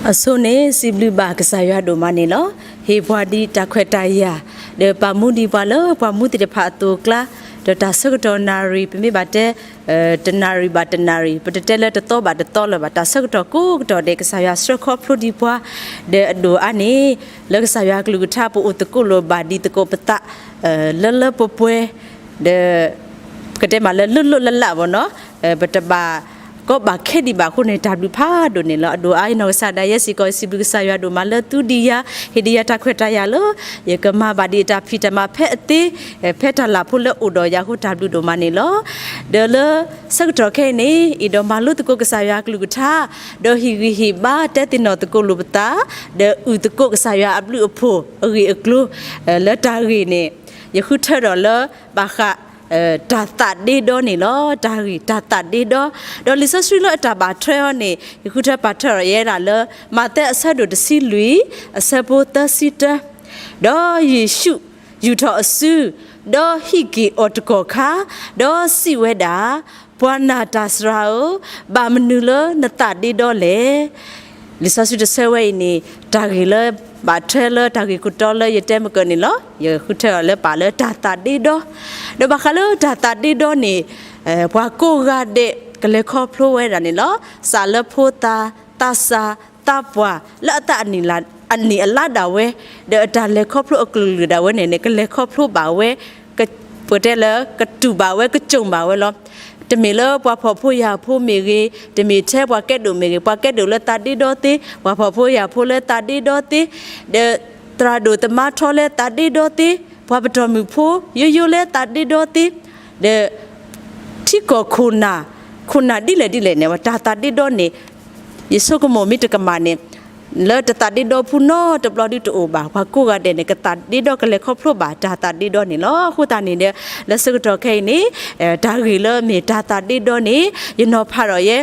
အဆိန့ၣ် စံးဘျုးဘၣ်ကစၢ်ယွၤဒိၣ်မးန့ၣ်လီၤ. ဟ့ၣ်ပှၤဒ်တၢ်ခွဲးတၢ်ယာ်, ဒီးပာ်မူဒံးပှၤလၢပှၤမူသ့ၣ်တဖၣ်အသိးအကျါ, ဒီးတၢ်ဆၢကတီၢ်နၣ်ရံၣ် ပမ့ၢ်ဘၣ်တဲ တနၣ်ရံၣ်ဘၣ်တနၣ်ရံၣ်, ပတတဲလၢတသီဘၣ်တသီလၢၤဘၣ်, တၢ်ဆၢကတီၢ်ကိးကတီၢ်ဒဲး ကစၢ်ယွၤဆှၢခီဖျိဒံးပှၤ, ဒီးအဒိၣ်အါန့ၣ် လၢကစၢ်ယွၤကလုၢ်ကထါ ပအိၣ်သကိးလိာ်ဘၣ်ဒံးသကိးပသး လၢလၢပှဲၤပှဲၤ, ဒီး ပကတဲမးလၢလိၣ်လိၣ်လၢ်လၢ်ဘၣ်နီၤ, ပတဘၣ်ကီဘၣ်ခဲဒံးဘၣ်အဃိန့ၣ် တၢ်ဘျုးဖးဒိၣ်န့ၣ်လီၤ. အဒိၣ်အါ ယနီၢ်ကစၢ်ဒၣ်ယဲစ့ၢ်ကီး စံးဘျုးကစၢ်ယွၤဒိၣ်မးလၢသူဒံးယၤ, ဟ့ၣ်ဒံးယၤတၢ်ခွဲးတၢ်ယာ်လၢ ယကမၤဘၣ်ဒံးအတၢ်ဖံးတၢ်မၤဖဲအသ့, ဖဲတၢ်လၢ်ဖိလၢအိၣ်ဒီးယၤအဃိ တၢ်ဘျုးဒိၣ်မးန့ၣ်လီၤ. ဒီးလၢဆၢကတီၢ်ခဲအံၤန့ၣ် အဲၣ်ဒိးမၤလိသကိးကစၢ်ယွၤကလုၢ်ကထါ, ဒီးဟ့ၣ်ဂံၢ်ဟ့ၣ်ဘါတဲသ့ၣ်နီၣ်သကိးလိာ်ပသး, ဒီးအုၣ်သကိးကစၢ်ယွၤအဘျုးအဖှိၣ်အဂ့ၢ်အကျိၤ လၢတၢ်ဂ့ၢ်န့ၣ် ယဃုထၢဒီးလၢဘၣ်ဃး တၢ်သးဒ့ဒီန့ၣ်လီၤ. တၢ်ဂ့ၢ်တၢ်သးဒ့ဒီ, ဒီးလံာ်စီဆှံလၢအတၢ်ဘၣ်ထွဲအီၤန့ၣ် ယဃုထၢပာ်ထွဲအီၤယဲဒၣ်လၢ မးသဲအဆၢဒိၣ်တဆံလွံၢ် အဆၢဖိသၢဆံတၢ, ဒီးယ့ၣ်ၡူးယူာ်ထီၣ်အစု, ဒီးဟံးက့ၤအီၤတကီၢ်ခါ, ဒီးစံးဝဲဒၣ်, ပှၤနာ်တၢ်စှၤဧၢ, ဘၣ်မနုၤလၢနသးဒ့ဒီလဲၣ်. လံာ်စီဆှံတဆၢဝဲအံၤန့ၣ် တၢ်ဂ့ၢ်လၢဘၣ်ထွဲလၢတၢ်ဂ့ၢ်ခိၣ်တီလၢယတဲမုၢ်ကၢၢ်န့ၣ်လီၤ. ယဃုထၢအီၤလၢပာ်လၢတၢ်သးဒ့ဒီ, ဒီးဘၣ်ဃးလၢတၢ်သးဒ့ဒီန့ၣ် ပှၤကိးဂၤဒဲးကလဲၤခီဖျိဝဲဒၣ်န့ၣ်လီၤ. စးလၢဖိသၣ်, သးစၢ်, သးပှၢ် လၢအသးအနံၣ်အလါဒၣ်ဝဲ, ဒီးအတၢ်လဲၤခီဖျိအကလုာ်ကလုာ်ဒၣ်ဝဲန့ၣ်န့ၣ် ကလဲၤခီဖျိဘၣ်ဝဲ, ပတဲလၢကတူၢ်ဘၣ်ဝဲ ကစိာ်ဘၣ်ဝဲလီၤ. တမ့ၢ်လၢပှၤဖှီၣ်ဖိယာ်ဖိမ့ၢ်ဂ့ၤ, တမ့ၢ်ထဲပှၤကဲဒိၣ်မ့ၢ်ဂ့ၤ, ပှၤကဲဒိၣ်လၢသးဒ့ဒီသ့, ပှၤဖှီၣ်ဖိယာ်ဖိလၢသးဒ့ဒီသ့, ဒီးသရၣ်ဒိၣ်သမါထီလၢသးဒ့ဒီသ့, ပှၤပတီၢ်မုၢ်ဖိယိယိလၢသးဒ့ဒီသ့, ဒီး ထံကီၢ်ခိၣ်နၢ်, ခိၣ်နၢ်ဒ်လဲၣ်ဒ်လဲၣ်န့ၣ် တၢ်သးဒ့ဒီန့ၣ် ယဆိကမိၣ်မ့ၢ်တကမၣ်န့ၣ် လၢတသးဒ့ဒီဖိနီတဘျီဒုတအိၣ်ဘၣ်. ပှၤကိးဂၤဒဲးန့ၣ် ကသးဒ့ဒီကလဲၤခီဖျိဘၣ်တၢ်သးဒ့ဒီန့ၣ်လီၤ. အဃိသတးန့ၣ်ဒီး လၢဆၢကတီၢ်ခဲအံၤန့ၣ် တၢ်ဂ့ၢ်လၢမ့ၢ်တၢ်သးဒ့ဒီန့ၣ် ယနီၤဖးဒီးယဲ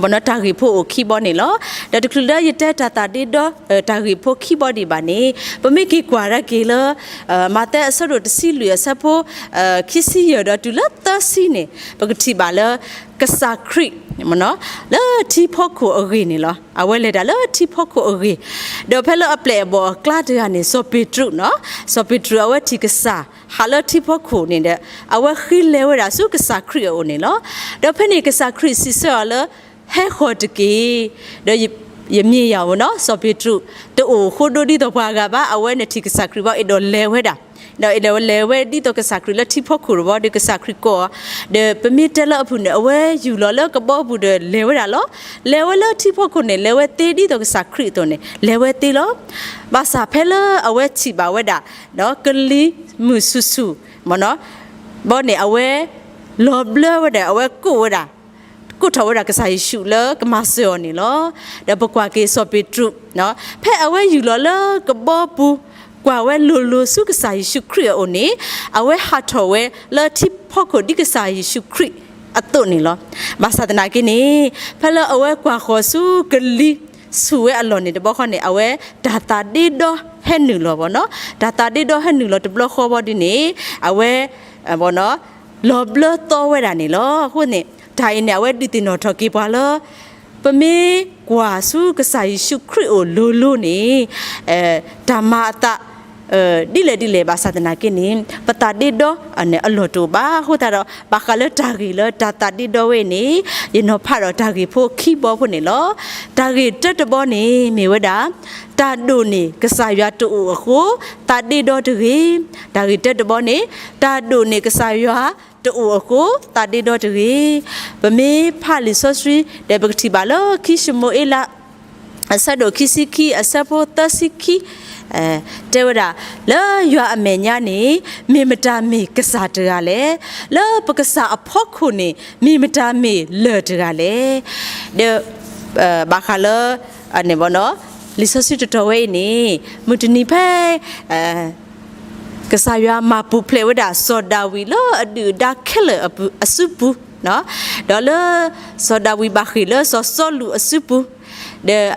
ဘၣ်နီၤ တၢ်ဂ့ၢ်ဖိအိၣ်ခံဘီန့ၣ်လီၤ. ဒီးတချုးလၢယတဲတၢ်သးဒ့ဒီ တၢ်ဂ့ၢ်ဖိခံဘီဒံးဘၣ်န့ၣ် ပမ့ၢ်က့ၤကွၢ်ဒၣ်က့ၤလၢ မးသဲအဆၢဒိၣ်တဆံလွံၢ်အဆၢဖိ ခံဆံယဲၢ်ဒီးတုၤလၢသၢဆံန့ၣ် ပကထံၣ်ဘၣ်လၢ ကစၢ်ခရံာ် လၢထံဖီခိၣ်အဂ့ၢ်န့ၣ်လီၤ. အဝဲလဲၤတၢ်လၢထံဖီခိၣ်အဂ့ၢ်, ဒီးဖဲလၢအပျဲၢ်အဘီၣ်အကျါတဂၤန့ၣ် စီၤပ့းတရူးနီၤ, စီၤပ့းတရူးအဝဲထံၣ်ကစၢ် ဟးလၢထံဖီခိၣ်န့ၣ်ဒီး အဝဲဃ့လဲၤဝဲဒၣ်ဆူကစၢ်ခရံာ်အအိၣ်န့ၣ်လီၤ. ဒီးဖဲန့ၣ်ကစၢ်ခရံာ်စံးဆၢအီၤလၢ ဟဲဃီၤတက့ၢ်, ဒီးယမ့ၢ်ယၤဝဲနီၤ စီၤပ့းတရူး တအိၣ်ဃိဒိဒ်သိးပှၤဂၤဘၣ်, အဝဲန့ၣ်ထံၣ်ကစၢ်ခရံာ်ဘၣ် အဲၣ်ဒိးလဲၤဝဲဒၣ်, ဒီးအဲၣ်ဒိးလဲၤဝဲဒ်သိးကစၢ်ခရံာ်လၢထံဖီခိၣ်တဘီဒီး ကစၢ်ခရံာ်ကိးအီၤ, ဒီးပမ့ၢ်တဲလၢအဖုၣ်န့ၣ် အဝဲယူၢ်လီၤလၢကဘီပူၤဒီးလဲၤဝဲဒၣ်လီၤ. လဲၤဝဲလၢထံဖီခိၣ်န့ၣ် လဲၤဝဲသ့ဒ်သိးကစၢ်ခရံာ်အသိးန့ၣ် လဲၤဝဲသ့လီၤ. ဘၣ်ဆၣ်ဖဲလၢအဝဲထံၣ်ဘၣ်ဝဲဒၣ် ကလံၤမုၢ်ဆူၣ်ဆူၣ် ဘီန့ၣ် အဝဲ လီၤဘျၢဝဲဒၣ် အဝဲကိးဝဲဒၣ် ကိးထီၣ်ဝဲဒၣ်ကစၢ်ယ့ၣ်ၡူးလၢကမၤစၢၤအီၤန့ၣ်လီၤ. ဒီးပကွၢ်က့ၤစီၤပ့းတရူး ဖဲအဝဲယူၢ်လီၤလၢကဘီပူၤ ကွၢ်ဝဲလိၤလိၤဆူကစၢ်ယ့ၣ်ၡူးခရံာ်အအိၣ်န့ၣ် အဝဲဟးထီၣ်ဝဲလၢထံဖီခိၣ်ဒ်ကစၢ်ယ့ၣ်ၡူးခရံာ်အသိးန့ၣ်လီၤ. ဘၣ်ဆၣ်သနာ်က့န့ၣ် ဖဲလၢအဝဲကွၢ်ဃီၤဆူကလံၤဆူၣ်ဝဲအလီၢ်န့ၣ်တဘျီဃီန့ၣ် အဝဲတၢ်သးဒ့ဒီဟဲနုာ်လီၤဘီနီၤ, တၢ်သးဒ့ဒီဟဲနုာ်လီၤတဘျီဃီဘီဒ်န့ၣ် အဝဲ လီၤဘျၢသီဝဲဒၣ်န့ၣ်လီၤ. အဃိန့ၣ် တၢ်အံၤန့ၣ် အဝဲဒုးသ့ၣ်နီၣ်ထီၣ်က့ၤပှၤလၢ ပမ့ၢ်ကွၢ်ဆူကစၢ်ယ့ၣ်ၡူးခရံာ်အအိၣ်လိၤလိၤန့ၣ် တၢ်မၤအသး ဒ်လဲၣ်ဒ်လဲၣ်ဘၣ်ဆၣ်သနာ်က့န့ၣ် ပသးဒ့ဒီအလီၢ်တအိၣ်ဘၣ်. အဃိသတးဒီး ဘၣ်ဃးလၢတၢ်ဂ့ၢ်လၢတၢ်သးဒ့ဒီဝဲအံၤန့ၣ် ယနီၤဖးဒီးတၢ်ဂ့ၢ်ဖိခံဘီဖိန့ၣ်လီၤ. တၢ်ဂ့ၢ်တၢတဘီန့ၣ် မ့ၢ်ဝဲဒၣ် တၢ်ဒိၣ်န့ၢ်ကစၢ်ယွၤတအိၣ်အဃိ သးဒ့ဒီတဂ့ၤ. တၢ်ဂ့ၢ်တၢတဘီန့ၣ် တၢ်ဒိၣ်န့ၢ်ကစၢ်ယွၤတအိၣ်အဃိ သးဒ့ဒီတဂ့ၤ. ပမ့ၢ်ဖးလံာ်စီဆှံ ဒီးပကထံၣ်ဘၣ်လၢခံၡမူၤအ့လး အဆၢဒိၣ်ခံဆံခံ အဆၢဖိသၢဆံခံ တဲဝဲဒၣ် လၢယွၤအမဲာ်ညါန့ၣ် မ့ၢ်မတၤမ့ၢ်ကစၢ်တဂၤလဲၣ်. လၢပကစၢ်အဖီခိၣ်န့ၣ် မ့ၢ်မတၤမ့ၢ်လၢၢ်တဂၤလဲၣ်. ဒီး ဘၣ်ဃးလၢ န့ၣ်ဘီနီၤ လံာ်စီဆှံတတီၤဝဲအံၤန့ၣ် မုၢ်တနံၤဖဲ ကစၢ်ယွၤမၤပူၤဖျဲးဝဲဒၣ် စီၤဒၤဝံးလၢအဒုၣ်အဒါခဲလၢာ်အစုပူၤ, ဒီးလၢ စီၤဒၤဝံးဘၣ်ဃ့ၢ်လၢစီၤစီလူးအစုပူၤ, ဒီး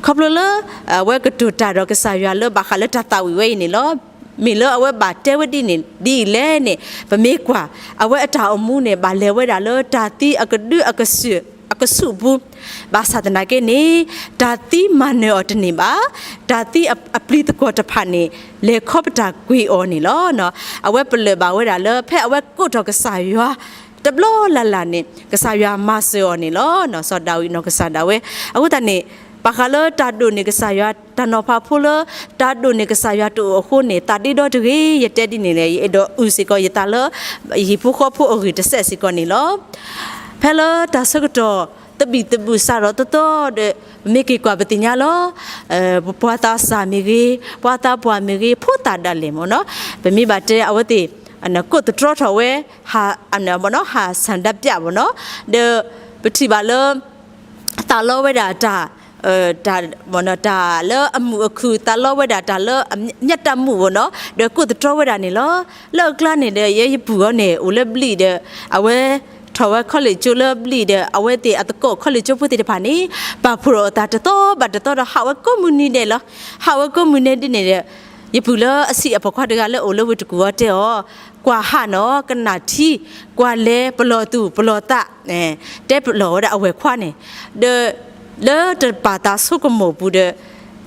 ခီဖျိလၢ အဝဲကတိၤတၢ်ဒီးကစၢ်ယွၤလၢဘၣ်ဃးလၢတၢ်သးဝံၣ်ဝဲအံၤန့ၣ်လီၤ. မ့ၢ်လၢအဝဲဘၣ်တဲဝဲဒ်န့ၣ် ဒ်အံၤလဲၣ်န့ၣ် ပမ့ၢ်ကွၢ် အဝဲအတၢ်အိၣ်မူန့ၣ် ဘၣ်လဲၤဝဲဒၣ်လၢတၢ်သံအကဒုအကစၢၢ် အကဆူၣ်အပူၤ, ဘၣ်ဆၣ်သနာ်က့န့ၣ် တၢ်သံမၤနၢၤအီၤတန့ၢ်ဘၣ်. တၢ်သံအပျံၤသကွီၤတဖၣ်န့ၣ် လဲၤခီပတာ်ကွံာ်အီၤန့ၣ်လီၤ. အဝဲပလၢၢ်ဘၣ်ဝဲဒၣ်လၢ ဖဲအဝဲကိးထီၣ်ကစၢ်ယွၤ တဘျီလၢ်လၢ်န့ၣ် ကစၢ်ယွၤမၤစၢၤအီၤန့ၣ်လီၤ. စီၤဒၤဝံးနီၢ်ကစၢ်ဒၣ်ဝဲ, အဃိသတးန့ၣ် ဘၣ်ဃးလၢတၢ်ဒိၣ်န့ၢ်ကစၢ်ယွၤ တၢ်နီၤဖးဖိလၢ တၢ်ဒိၣ်န့ၢ်ကစၢ်ယွၤတအိၣ်အဃိန့ၣ် သးဒ့ဒီတဂ့ၤ. ယတဲဒ်န့ၣ်န့ၣ် ယအဲၣ်ဒိးအုၣ်စ့ၢ်ကီးယသးလၢ ယဟံၣ်ဖိဃီဖိအဂ့ၢ်တစဲးစ့ၢ်ကီးန့ၣ်လီၤ. ဖဲလၢတၢ်ဆၢကတီၢ် သဘံၣ်သဘုၣ်စးထီၣ်တသီဒီး ပမ့ၢ်က့ၤကွၢ်ပသ့ၣ်ညါလီၤ. ပှၤသးစၢ်မ့ၢ်ဂ့ၤ, ပှၤသးပှၢ်မ့ၢ်ဂ့ၤ, ဖိသၣ်ဒၣ်လဲာ်မ့ၢ်နီၤ, ပမ့ၢ်ဘၣ်တဲအဝဲသ့ၣ် ကိးသတြီထီၣ်ဝဲ ဟး ဟးဆန္ဒပြမ့ၢ်နီၤ, ဒီးပထံၣ်ဘၣ်လၢ သးလီဝဲဒၣ်တၢ် တၢ်လၢအမုာ်အခုၣ်, သးလီဝဲဒၣ်တၢ်လၢအမျၢတ်တၢ်မူးမ့ၢ်နီၤ, ဒီးကိးသတြီဝဲဒၣ်န့ၣ်လီၤ. လၢအကျါန့ၣ်ဒီး ယဲယပုၢ်အီၤန့ၣ် အိၣ်လၢဘျံးဒီး အဝဲထီၣ်ဝဲ college ကၠိလၢဘျံးဒီး အဝဲသ့ၣ်အသကိး college ကၠိဖိသ့ၣ်တဖၣ်န့ၣ် ပာ်ဖှိၣ်အသးတသီဘၣ်တသီဒီး ဟးဝဲကိးမုၢ်နံၤဒဲးလီၤ. ဟးဝဲကိးမုၢ်နံၤဒဲးန့ၣ်ဒီး ယပုၢ်လၢအဆံးအပိာ်ခွါတဂၤလၢအိၣ်လၢဝ့ၢ်တကူၣ်အီၤတဲအီၤ, ကွၢ်ဟးနီၤ ကနၣ်ထံ, ကွၢ်လဲၤပလီၢ်သူၣ်ပလီၢ်သး, တဲပလီၢ်ဝဲဒၣ်အဝဲၢ်ခွါန့ၣ်, ဒီး လၢတပာ်သးဆိကမိၣ်ပူၤဒီး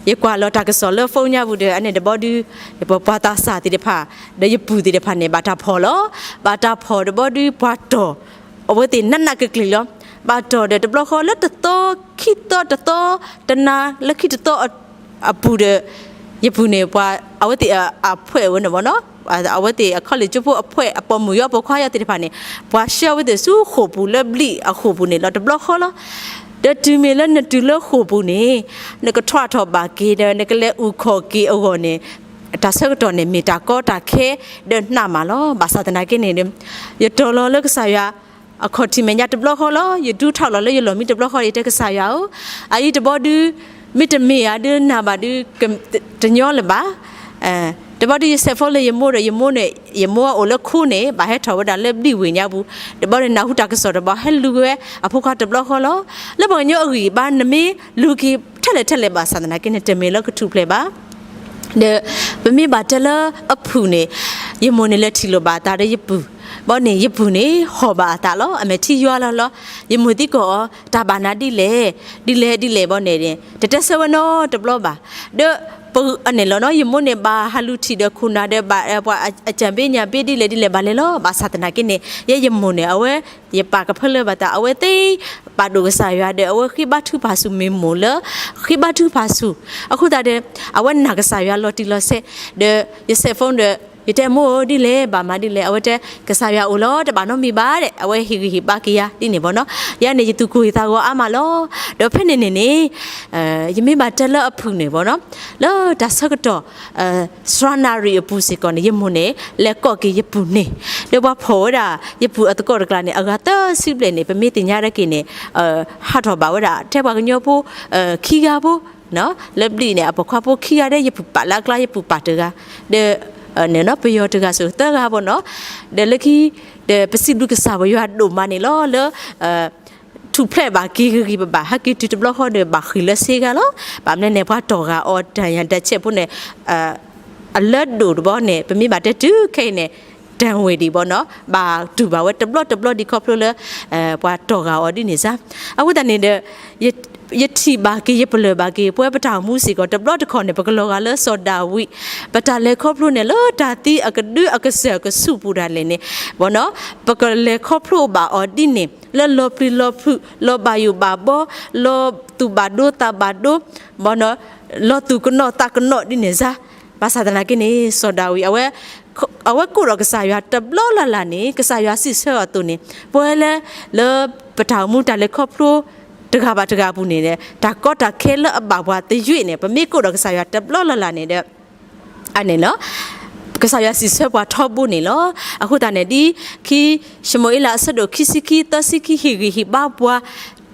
ယကွၢ်လီၤတၢ်ကစီၣ်လၢ phone ညါပူၤဒီး အန့ၣ်တဘီဒု ပှၤသးစၢ်သ့ၣ်တဖၣ် ဒီးယပုၢ်သ့ၣ်တဖၣ်န့ၣ် ဘၣ်တၢ်ဖီၣ်လီၤ. ဘၣ်တၢ်ဖီၣ်တဘီဒု ပှၤတီၢ် အဝဲသ့ၣ်နးနးကျံၤကျံၤလီၤ. ဘၣ်တီၢ်ဒီးတဘျီဃီလၢတသီ ခံသီတသီ တနၤလၢခံတသီ အပူၤဒီး ယပုၢ်န့ၣ် ပှၤအဝဲသ့ၣ်အဖှဲးဝဲန့ၣ်မ့ၢ်နီၤ, အဝဲသ့ၣ်အ college ကၠိဖိအဖှဲး အပိာ်မုၣ်ယီၤပိာ်ခွါယီၤသ့ၣ်တဖၣ်န့ၣ် ပှၤဆှၢဝဲသ့ၣ်ဆူဃိာ်ပူၤလၢဘျံးအဃိာ်ပူၤန့ၣ်လီၤ တဘျီဃီလီၤ. ဒီးတုၤမ့ၢ်လၢနတုၤလၢဃိာ်ပူၤန့ၣ် နကထွးထီၣ်ဘၣ်က့ၤဒီး နကလဲၤအုၣ်ခီၣ်က့ၤအဂီၢ်န့ၣ် တၢ်ဆၢကတီၢ်န့ၣ် မ့ၢ်တၢ်ကီတၢ်ခဲဒီးနးမးလီၤ. ဘၣ်ဆၣ်သနာ်က့န့ၣ် ယတီၤလီၤလၢကစၢ်ယွၤ အခီၣ်ထံးမဲာ်ညါတဘျီဃီလီၤ. ယဒုးထီၣ်လီၤလၢယလီၢ်မံတဘျီဃီ ယတဲကစၢ်ယွၤဧၢ, အအံၤတဘီဒု မ့တမ့ၢ်ဧါဒုးနၤဘၣ်ဒုး တညီလၢၤဘၣ်. တဘီဒုးယဆဲးဖိလၢယမိၢ်ဒီးယမိၢ်န့ၣ် ယမိၢ်အိၣ်လၢခိန့ၣ် ဘၣ်ဟဲထီၣ်ဝဲဒၣ်လၢဘျံးဝ့ၢ်ညါပူၤ, တဘီန့ၣ်နၢ်ဟူတၢ်ကစီၣ်တဘီ ဟဲလူၤဝဲအဖိခွါတဘျီဃီလီၤ. လၢပှၤကညီအဂံၢ်အဘါ နမ့ၢ်လူၤက့ၤထဲလဲၣ်ထဲလဲၣ်ဘၣ်ဆၣ်သနာ်က့န့ၣ် တမ့ၢ်လၢကထူၣ်ဖျဲးဘၣ် ဒီးပမ့ၢ်ဘၣ်တဲလၢအဖုၣ်န့ၣ် ယမိၢ်န့ၣ်လဲၤထံၣ်လိာ်ဘၣ်အသးဒီးယပုၢ်, ဘီန့ၣ် ယပုၢ်န့ၣ် ဟီၣ်ဘၣ်အသးလီၤ. အမဲာ်ထံယွၤလီၤလီၤ. ယမိၢ်သံကွၢ်အီၤ တၢ်ဘၣ်နၤဒ်လဲၣ်, ဒ်လဲၣ်ဒ်လဲၣ်ဘီန့ၣ် တတဲဆၢဝဲနီတဘျီဘၣ်. ဒီး အန့ၣ်လီၤနီၤ ယမိၢ်န့ၣ် ဘၣ်ဟးလူၤထံၣ်ဒီးခိၣ်နၢ်ဒီး ဘၣ်ပှၤအစၢ်ဘ့ၣ်ညၣ်ဘ့ၣ်ဒ်လဲၣ်ဒ်လဲၣ်ဘၣ်လဲၣ်လီၤ. ဘၣ်ဆၣ်သနာ်က့န့ၣ် ယဲယမိၢ်န့ၣ် အဝဲ ယပာ်ကဖၢလၢဘၣ်သး အဝဲသ့ၣ်ပာ်ဒိၣ်ကစၢ်ယွၤဒီး အဝဲဃ့ဘါထုကဖၣ်ဆူၣ် မ့ၢ်မိၢ်လၢ ဃ့ဘါထုကဖၣ်ဆူၣ် အဃိသတးဒီး အဝဲနာ်ကစၢ်ယွၤလီၤတံၢ်လီၤဆဲး ဒီးယဆဲးဖိဒီး ယတဲမိၢ်ဧၢ ဒ်လဲၣ် ဘၣ်မၤဒ်လဲၣ် အဝဲတဲ ကစၢ်ယွၤအိၣ်လီၤ တဘၣ်နီတမံၤဘၣ်ဒီး အဝဲဟ့ၣ်ဂံၢ်ဟ့ၣ်ဘါက့ၤယၤဒ်န့ၣ်ဘီနီၤ. ယၤန့ၣ် ယသူၣ်ကိၢ်ယသးဂီၤအါမးလီၤ. ဒီးဖဲန့ၣ်န့ၣ်န့ၣ် ယမ့ၢ်ဘၣ်တဲလၢအဖုၣ်န့ၣ်ဘီနီၤ လၢတၢ်ဆၢကတီၢ် စှၤနၣ်ရံၣ်အပူၤစ့ၢ်ကီးန့ၣ် ယမိၢ်န့ၣ် လဲၤကိးက့ၤယပုၢ်န့ၣ် ဒီးပှၤဖီၣ်ဝဲဒၣ် ယပုၢ်အသကိးတကျါန့ၣ် အဂၤသၢဆံဘျဲၣ်န့ၣ် ပမ့ၢ်သ့ၣ်ညါဒၣ်က့ၤန့ၣ် ဟးထီၣ်ဘၣ်ဝဲဒၣ် ထဲပှၤကညီဖိ ခံဂၤဖိ လၢဘျံးန့ၣ် အပိာ်ခွါဖိခံဂၤဒီး ယပုၢ်ပာ်လၢအကျါ ယပုၢ်ပာ်တဂၤ ဒီး ပယီၤတဂၤစ့ၢ်သၢဂၤဘီနီၤ ဒီးလၢခံ ဒီးပစံးဘျုးကစၢ်ပယွၤဒိၣ်မးန့ၣ်လီၤ လၢ ထူၣ်ဖျဲးဘၣ်က့ၤဂ့ၤဂ့ၤဘၣ်ဘၣ် ဟဲက့ၤတုၤတဘျီဃီဒီး ဘၣ်ဃ့ၢ်လၢစ့ဂၤလီၤ. ဘၣ်မနုၤန့ၣ် ပှၤတီၢ်ဂၤအီၤတၢ်ညၣ်တၢ်ဆဲးဖိန့ၣ် အလၢဒိၣ်တဘီန့ၣ် ပမ့ၢ်ဘၣ်တဲတုၤခဲအံၤန့ၣ် တၢ်ဝ့ၢ်ဒံးဘီနီၤ ဘၣ်တူၢ်ဘၣ်ဝဲတဘျီတဘျီဒံးခီဖျိလၢ ပှၤတီၢ်ဂၤအီၤဒ်န့ၣ်စ့ၢ် အဃိသတးန့ၣ်ဒီး ယထံၣ်ဘၣ်က့ၤ ယပလၢၢ်ဘၣ်က့ၤ ပဝဲပတၢ်အိၣ်မူစ့ၢ်ကီး တဘျီတခီၣ်န့ၣ် ပကလီၤဂာ်လၢစီၤဒၤဝံး ပတၢ်လဲၤခီဖျိန့ၣ် လၢတၢ်သံအကဒုအကစၢၢ်အကဆူၣ်ပူၤဒၣ်လဲာ်န့ၣ် ဘီနီၤ ပကလဲၤခီဖျိဘၣ်အီၤဒ်န့ၣ် လၢလီၤပျံၤလီၤဖုး လီၤဘၣ်ယိၣ်ဘၣ်ဘီ လီၤသူၣ်ဘၣ်ဒိသးဘၣ်ဒိ ဘီနီၤ လီၤသူၣ်ကနိးသးကနိးဒ်န့ၣ်စ့ၢ် ဘၣ်ဆၣ်သနာ်က့န့ၣ် စီၤဒၤဝံး အဝဲ အဝဲကိးဒီးကစၢ်ယွၤတဘျီလၢ်လၢ်န့ၣ် ကစၢ်ယွၤစံးဆၢအီၤအသိးန့ၣ် ပဝဲလၢ လၢပတၢ်အိၣ်မူတၢ်လဲၤခီဖျိ တဂၤဘၣ်တဂၤအပူၤန့ၣ် တၢ်ကီတၢ်ခဲလၢအဘၣ်ပှၤသယုၢ်န့ၣ် ပမ့ၢ်ကိးဒီးကစၢ်ယွၤတဘျီလၢ်လၢ်န့ၣ်ဒီး အန့ၣ်လီၤ ကစၢ်ယွၤစံးဆၢပှၤထီဘိန့ၣ်လီၤ. အဃိသတးန့ၣ် ဒ်ခံ ၡမူၤအ့လးအဆၢဒိၣ်ခံဆံခံ သၢဆံခံ ဟ့ၣ်ဂံၢ်ဟ့ၣ်ဘါပှၤ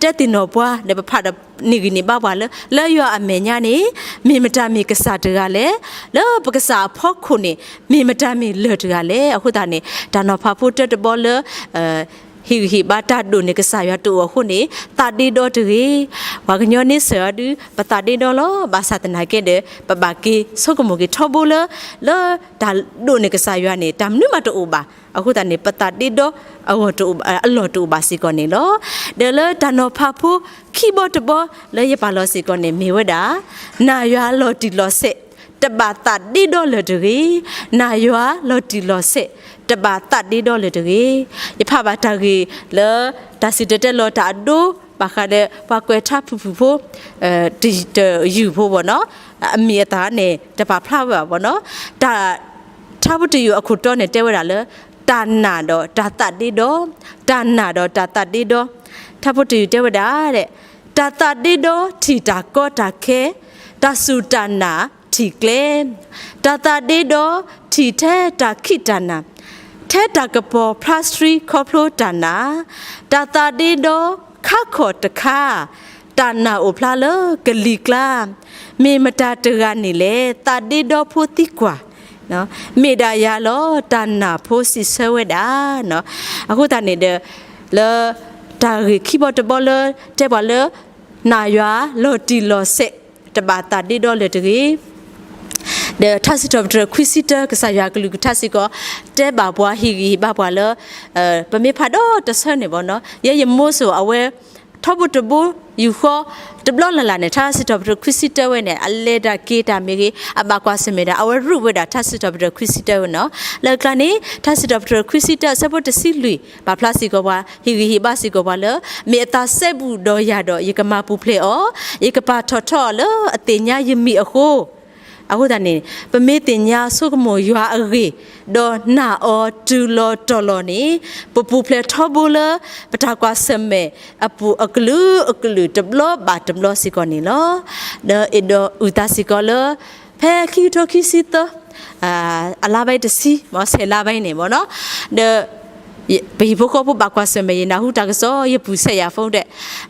တဲသ့ၣ်နီၣ်ပှၤ ဒီးပဖးဒီးန့ၢ်ဂံၢ်န့ၢ်ဘါပှၤလၢ လၢယွၤအမဲာ်ညါန့ၣ် မ့ၢ်မတၤမ့ၢ်ကစၢ်တဂၤလဲၣ်, လၢပကစၢ်အဖီခိၣ်န့ၣ် မ့ၢ်မတၤမ့ၢ်လၢၢ်တဂၤလဲၣ်. အဃိသတးန့ၣ် တၢ်နီၤဖးဖိတၢတဘီလၢ ဟ့ၣ်ဂံၢ်ဟ့ၣ်ဘါတၢ်ဒိၣ်န့ၢ်ကစၢ်ယွၤတအိၣ်အဃိန့ၣ် သးဒ့ဒီတဂ့ၤ. ပှၤကညီန့ဆၢၣ်အီၤဒုး ပသးဒ့ဒီလီၤ. ဘၣ်ဆၣ်သနာ်က့ဒီး ပဘၣ်က့ၤဆိကမိၣ်က့ၤထီဘိလၢ လၢတၢ်ဒိၣ်န့ၢ်ကစၢ်ယွၤန့ၣ် တၢ်မနုၤမးတအိၣ်ဘၣ်. အဃိသတးန့ၣ် ပသးဒ့ဒီအဂီၢ်တအိၣ်ဘၣ် အလီၢ်တအိၣ်ဘၣ်စ့ၢ်ကီးန့ၣ်လီၤ. ဒီးလၢတၢ်နီၤဖးဖိခံဘီတဘီလၢယပာ်လီၤစ့ၢ်ကီးန့ၣ် မ့ၢ်ဝဲဒၣ် နာ်ယွၤလီၤတံၢ်လီၤဆဲး တဘၣ်သးဒ့ဒီလၢၤတဂ့ၤ. နာ်ယွၤလီၤတံၢ်လီၤဆဲး တဘၣ်သးဒ့ဒီလၢၤတဂ့ၤ. ယဖးဘၣ်တၢ်ဂ့ၢ်လၢ တၢ်စံၣ်တဲၤတဲလီၤတၢ်အဒိ ဘၣ်ဃးဒီးပှၤကွဲးထါဖုၣ်ဖုၣ်ဖိ တယုၢ်ဖိဘၣ်နီၤ, အမံၤအသၣ်န့ၣ် တပာ်ဖျါဝဲဘၣ်ဘၣ်နီၤ, တၢ် ထါဖိတယုၢ်အခိၣ်တီန့ၣ်တဲဝဲဒၣ်လၢ တၢ်နာ်ဒီးတၢ်သးဒ့ဒီ, တၢ်နာ်ဒီးတၢ်သးဒ့ဒီ, ထါဖိတယုၢ်တဲဝဲဒၣ် တၢ်သးဒ့ဒီထံၣ်တၢ်ကီတၢ်ခဲ, တၢ်စူၢ်တၢ်နာ်ထံၣ်ကျဲ, တၢ်သးဒ့ဒီထံၣ်ထဲတၢ်ခံးတၢ်နၤ, ထဲတၢ်ကပီၤဖျါဆှံခီဖျိတၢ်နာ်, တၢ်သးဒ့ဒီခါခီၣ်တခါ, တၢ်နာ်အိၣ်ဖျါလၢကလံၤကျါ, မ့ၢ်မတၤတဂၤန့ၣ်လဲၣ် သးဒ့ဒီဖိသံကွၢ် မ့ၢ်ဒၣ်ယၤလီၤ တၢ်နာ်ဖိစံးဆၢဝဲဒၣ်. အဃိသတးန့ၣ်ဒီး လၢတၢ်ဂ့ၢ်ခံဘီတဘီလၢ တဲပှၤလၢ နာ်ယွၤလီၤတံၢ်လီၤဆဲး တဘၣ်သးဒ့ဒီလၢၤတဂ့ၤ. ဒီးထါစံးထီၣ်ပတြၢၤခွံဆံတၢ ကစၢ်ယွၤကလုၢ်ကထါစ့ၢ်ကီး တဲဘၣ်ပှၤဟ့ၣ်ဂံၢ်ဟ့ၣ်ဘါပှၤလၢ ပမ့ၢ်ဖးဒီးတဆၢန့ၣ်ဘၣ်နီၤ ယဲယမိၢ်စိၤအဝဲ ထီဘိတဘိ ယူၢ်ဃီ တဘျီလၢ်လၢ်န့ၣ် ထါစံးထီၣ်ပတြၢၤခွံဆံတၢဝဲန့ၣ် အလဲၤတၢ်က့ၤတၢ်မ့ၢ်ဂ့ၤ အဘၣ်ကွၢ်ဆၢၣ်မဲာ်ဒၣ် အဝဲရူးဝဲဒၣ်ထါစံးထီၣ်ပတြၢၤခွံဆံတၢဝဲနီၤ. လၢအကျါန့ၣ် ထါစံးထီၣ်ပတြၢၤခွံဆံတၢ အဆၢဖိတဆံလွံၢ် ပာ်ဖျါစ့ၢ်ကီးပှၤ ဟ့ၣ်ဂံၢ်ဟ့ၣ်ဘါစ့ၢ်ကီးပှၤလၢ မ့ၢ်အသးစဲဘူးဒီးယၤဒီး ယကမၤပူၤဖျဲးအီၤ, ယကပာ်ထီၣ်ထီအီၤလၢအသ့ၣ်ညါယမံၤအဃိ အဃိသတးန့ၣ် ပမ့ၢ်သ့ၣ်ညါဆိကမိၣ်ယွၤအဂ့ၢ် ဒီးနာ်အီၤတုၤလီၤတီၤလီၤန့ၣ် ပပူၤဖျဲးထီဘိလၢ ပတၢ်ကွၢ်ဆၢၣ်မဲာ်အပူၤအကလုာ်အကလုာ်တဘျီဘၣ်တဘျီစ့ၢ်ကီးန့ၣ်လီၤ. ဒီးအဲၣ်ဒိးအုၣ်သးစ့ၢ်ကီးလၢ ဖဲခံကထိခံဆံသၢ အလါဘၣ်တဆံ မ့ၢ်ဆဲးလါဘၣ်န့ၣ်ဘၣ်နီၤ ဒီး ပဟံၣ်ဖိဃီဖိဘၣ်ကွၢ်ဆၢၣ်မဲာ် ယနၢ်ဟူတၢ်ကစီၣ် ယပုၢ်ဆဲးယၤဖိတဲ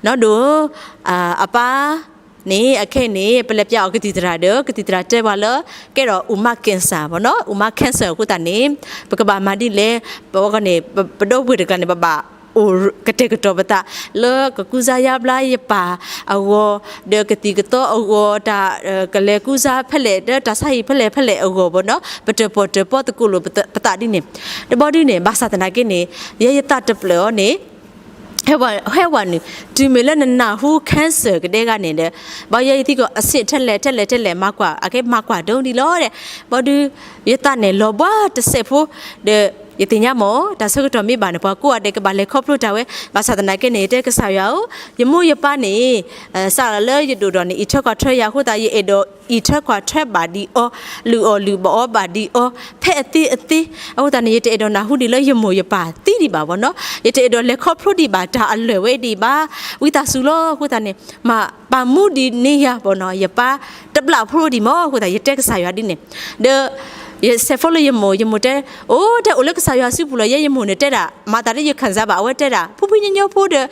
နီၢ်ဒိၣ် အပၢ်န့ၣ် အခဲအံၤန့ၣ် ပလဲၤပျါအီၤကသံၣ်သရၣ်ဒီး ကသံၣ်သရၣ်တဲပှၤလၢ ကဲထီၣ်အူမါ cancer ဘၣ်နီၤ, အူမါ cancer အဃိသတးန့ၣ် ပကဘၣ်မၤဒ်လဲၣ်, ပဝဲကီၢ်န့ၣ် ပဒီပုၢ်ဝဲၢ်တကျါန့ၣ် ပဘၣ်အိၣ်ကတဲာ်ကတီၤပသး လၢကကူစါယါဘျါယပၢ်အဂီၢ်, ဒီးကသံၣ်ကသီအဂီၢ်, တၢ်ကလဲၤကူစါဖဲလဲၣ်, ဒီးတၢ်ဆါဟံၣ်ဖဲလဲၣ်ဖဲလဲၣ်အဂီၢ်ဘၣ်နီၤ, ပတၢၣ်ပီၣ်တၢၣ်ပီသကိးလိာ်ပသးဒ်န့ၣ်, တဘျီဒုန့ၣ် ဘၣ်ဆၣ်သနာ်က့န့ၣ် ယဲယသးတဖျၢၣ်အီၤန့ၣ် ဟဲဝဲနုာ် တုၤမ့ၢ်လၢနနၢ်ဟူ cancer ကဒဲဂၤန့ၣ်ဒီး ဘၣ်ယဲယသံကွၢ် အဆ့ၣ်ထဲလဲၣ်ထဲလဲၣ်ထဲလဲၣ် မၤကွၢ် အကဲမၤကွၢ်ဒိဒ်လီၤဒီး ဘၣ်ဒု ယသးန့ၣ်လီၤဘှါတစဲးဖိ ဒီး ယသ့ၣ်ညါမ့ၢ် တၢ်ဆၢကတီၢ်မ့ၢ်ဘၣ်န့ၣ် ပှၤကိးဂၤဒဲးကဘၣ်လဲၤခီဖျိတၢ်ဝဲ, ဘၣ်ဆၣ်သနာ်က့န့ၣ် ယတဲကစၢ်ယွၤဧၢ, ယမိၢ်ယပၢ်န့ၣ် စးလၢယဒိၣ်ဒီးန့ၣ် အံးထွဲကွၢ်ထွဲယၤအဃိသတး ယအဲၣ်ဒိးအံးထွဲကွၢ်ထွဲဘၣ်ဒံးအီၤ, လုၢ်အီၣ်လုၢ်ဘၣ်အီၤဘၣ်ဒံးအီၤ ဖဲအသ့အသ့, အဃိသတးန့ၣ် ယတအဲၣ်ဒိးနၢ်ဟူဒံးလၢယမိၢ်ယပၢ်သံဒံးဘၣ်ဘၣ်နီၤ, ယတအဲၣ်ဒိးလဲၤခီဖျိဒံးဘၣ်တၢ်အလၢာ်ဝဲဒံးဘၣ်, ဝံသးစူၤလီၤ အဃိသတးန့ၣ် မၤပာ်မူဒံးန့ၢ်ယၤဘၣ်နီၤ, ယပၢ်တဘျၣ်ဖိဒံးမ့ၢ် အဃိသတး ယတဲကစၢ်ယွၤဒ်န့ၣ်, ဒီး ယဆဲးဖိလၢယမိၢ် ယမိၢ်တဲ အိၣ် တဲအိၣ်လၢကစၢ်ယွၤစုပူၤလီၤ, ယဲယမိၢ်န့ၣ်တဲဒၣ် မၤသးဒ်ယ cancer ဘၣ်, အဝဲတဲဒၣ် ဖှံဖှံညီညီဖိဒီး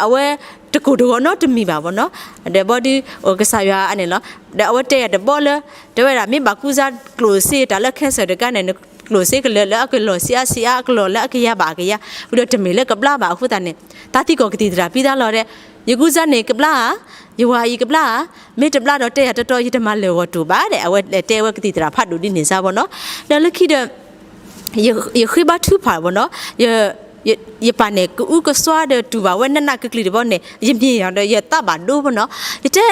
အဝဲတကိၢ်တဂီၤနီတမံၤဘၣ်ဘၣ်နီၤ, ဒီးဘၣ်ဒု အိၣ်ကစၢ်ယွၤအန့ၣ်လီၤ, ဒီးအဝဲတဲယၤတဘျီလၢ တဲဝဲဒၣ် မ့ၢ်ဘၣ်ကူစါကျိၣ်စ့ တၢ်လၢ cancer တကါန့ၣ် နကျိၣ်စ့ကလၢာ်လၢအကလီၢ်ဆံးအါဆံးအါ အကလီၢ်လၢအကယၤဘၣ်အကယၤ, ဝံၤဒီးတမ့ၢ်လၢကဘျါဘၣ်အဃိသတးန့ၣ် သးသံကွၢ်ကသံၣ်သရၣ်ပံသးလီၤဒီး ယကူစါန့ၣ်ကဘျါဧါ, ယဝၤအံၤကဘျါဧါ, မ့ၢ်တဘျါဒီးတဲယၤတီတီ ယတမၤလၢာ်ဂီၤတိာ်ဘၣ်ဒီး အဝဲတဲဝဲကသံၣ်သရၣ်ဖးဒိၣ်ဒ်န့ၣ်စ့ၢ်ဘၣ်နီၤ, ဒီးလၢခံဒီး ယဃ့ဘါထုကဖၣ်ဘၣ်နီၤ, ယပၢ်န့ၣ် ကအုကစွါဒီးတူၢ်ဘၣ်ဝဲနးနးကကျံၤတဘျီန့ၣ် ယမ့ၢ်ယၤဒီးယသးဘၣ်ဒိဘၣ်နီၤ, ယတဲ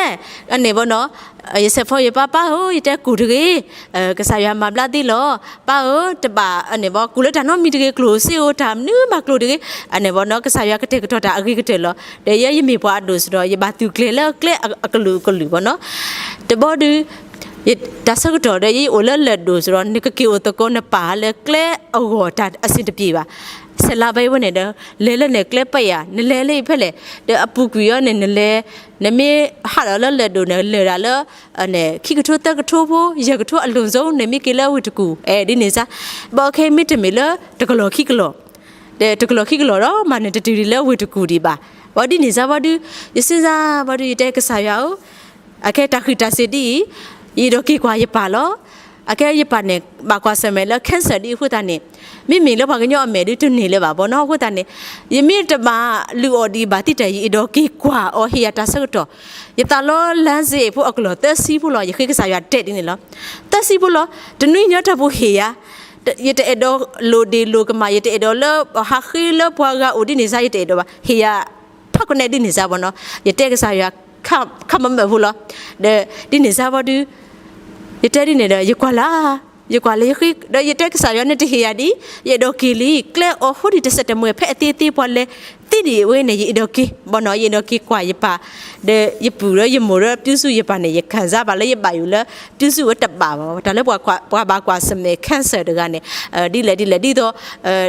အန့ၣ်ဘၣ်နီၤ, ယဆဲးဖိယပၢ် ပၢ်ဧၢ ယတဲကူၣ်တဂ့ၤ, ကစၢ်ယွၤမၤဘျါသ့လီၤ, ပၢ်ဧၢ တဘၣ်အန့ၣ်ဘၣ် ကူၣ်လၢတၢ်နီတမံၤတဂ့ၤ, ကျိၣ်စ့ဧိၤ တၢ်မနုၤမၤကျိၣ်တဂ့ၤ, အန့ၣ်ဘၣ်နီၤ ကစၢ်ယွၤကတဲာ်ကတီၤတၢ်အဂ့ၤကတၢၢ်လီၤ, ဒီးယဲယမ့ၢ်ပှၤအဒိၣ်စ့ၢ်ဒီး ယဘၣ်သူၣ်ကျဲၤလၢကျဲအကလုာ်ကလုာ်ဘၣ်နီၤ, တဘျီဒု တၢ်ဆၢကတီၢ်ဒီး ယအိၣ်လၢလၢၢ်ဒိၣ်စ့ၢ်ဒီး နကက့ၤအိၣ်သကိးနပၢ်လၢကျဲအဂီၢ် တၢ်အဆင်တပြေဘၣ်, ဆဲးလါဘၣ်အံၤဝဲန့ၣ်ဒီး လဲၤလၢန့ၣ်ကျဲပယၤ နလဲၤလၢအံၤဖဲလဲၣ်, ဒီးအပူၤကွံာ်အီၤန့ၣ် နလဲၤ နမ့ၢ်ဟးဒီးလၢလၢၢ်ဒိၣ်န့ၣ် လၢာ်ဒၣ်လၢ ခံကထိသၢကထိဖိ ယဲၢ်ကထိအလွန်ဆုံး နမ့ၢ်က့ၤလၢဝ့ၢ်တကူၣ် အဲၣ်ဒ်န့ၣ်စ့ၢ်, ဘၣ်ခဲအံၤမ့တမ့ၢ်လၢတကလီၢ်ခံကလီၢ် ဒီးတကလီၢ်ခံကလီၢ်ဒီး မ့ၢ်နတတုၤဒံးလၢဝ့ၢ်တကူၣ်ဒံးဘၣ်, ဘၣ်ဒ်န့ၣ်စ့ၢ်ဘၣ်ဒု ယစ့ၢ်စ့ၢ်ဘၣ်ဒု ယတဲကစၢ်ယွၤဧၢ, အခဲတၢ်ဃံးတၢ်စ့ၤဒ်အံၤ, ယအဲၣ်ဒိးက့ၤကွၢ်ယပၢ်လီၤ, အကဲယပာ်န့ၣ် ဘၣ်ကွၢ်ဆၢၣ်မဲာ်လၢ cancer ဒ်အဃိသတးန့ၣ်, မ့မ့ၢ်လၢပှၤကညီအမဲာ်ဒ်တန့ၢ်လၢၤဘၣ်ဘီနီၤ. အဃိသတးန့ၣ် ယမ့ၢ်တဘၣ်လုၢ်အီၣ်ဒံးဘၣ်သ့ၣ်တဖၣ် ယအဲၣ်ဒိးက့ၤကွၢ်အီၤဟ့ၣ်ယၤတၢ်ဆၢကတီၢ်, ယသးလီလါစ့ဖိအကလီၢ်သၢဆံဖိလီၤ. ယဃ့ကစၢ်ယွၤတဲဒ်န့ၣ်လီၤ. သၢဆံဖိလီၤ. တနွံညါတၢ်ပူၤဟ့ၣ်ယၤ, ယတအဲၣ်ဒိးလိၣ်ဒ့ၣ်လိၣ်ကမၣ်, ယတအဲၣ်ဒိးလၢဟးဃ့လၢပှၤဂၤအိၣ်ဒ်န့ၣ်စါ, ယတအဲၣ်ဒိးဘၣ်, ဟ့ၣ်ယၤ ဖးကနဲဒ်န့ၣ်စါဘီနီၤ. ယတဲကစၢ်ယွၤ ခမမၢၣ်ဖိလီၤ. ဒီးဒ်န့ၣ်စါဘီဒု ယတဲဒ်န့ၣ်ဒီး ယကွၢ်လၢ, ယကွၢ်လၢယဃ့, ဒီးယတဲကစၢ်ယွၤန့ၣ်တဟ့ၣ်ယၤဒ်, ယအဲၣ်ဒိးက့ၤလံ, ကျဲအီၤဟိဒံးတစဲးတမှဲၤ ဖဲအသ့အသ့ပှၤလဲၤသ့ဒံးဝဲန့ၣ် ယအဲၣ်ဒိးက့ၤဘီနီၤ, ယအဲၣ်ဒိးက့ၤကွၢ်ယပၢ်, ဒီးယပုၢ်ဒီးယမိၢ်ဒီး ပျုစုယပၢ်န့ၣ် ယခံစားဘၣ်လၢယဘၣ်ယိၣ်လၢ ပျုစုဝဲတဘၣ်ဘၣ်, တၢ်လၢပှၤဘၣ်ကွၢ်ဆၢၣ်မဲာ် cancer တဂၤန့ၣ်, ဒ်လဲၣ်ဒ်လဲၣ်, ဒ်သိး, ဒ်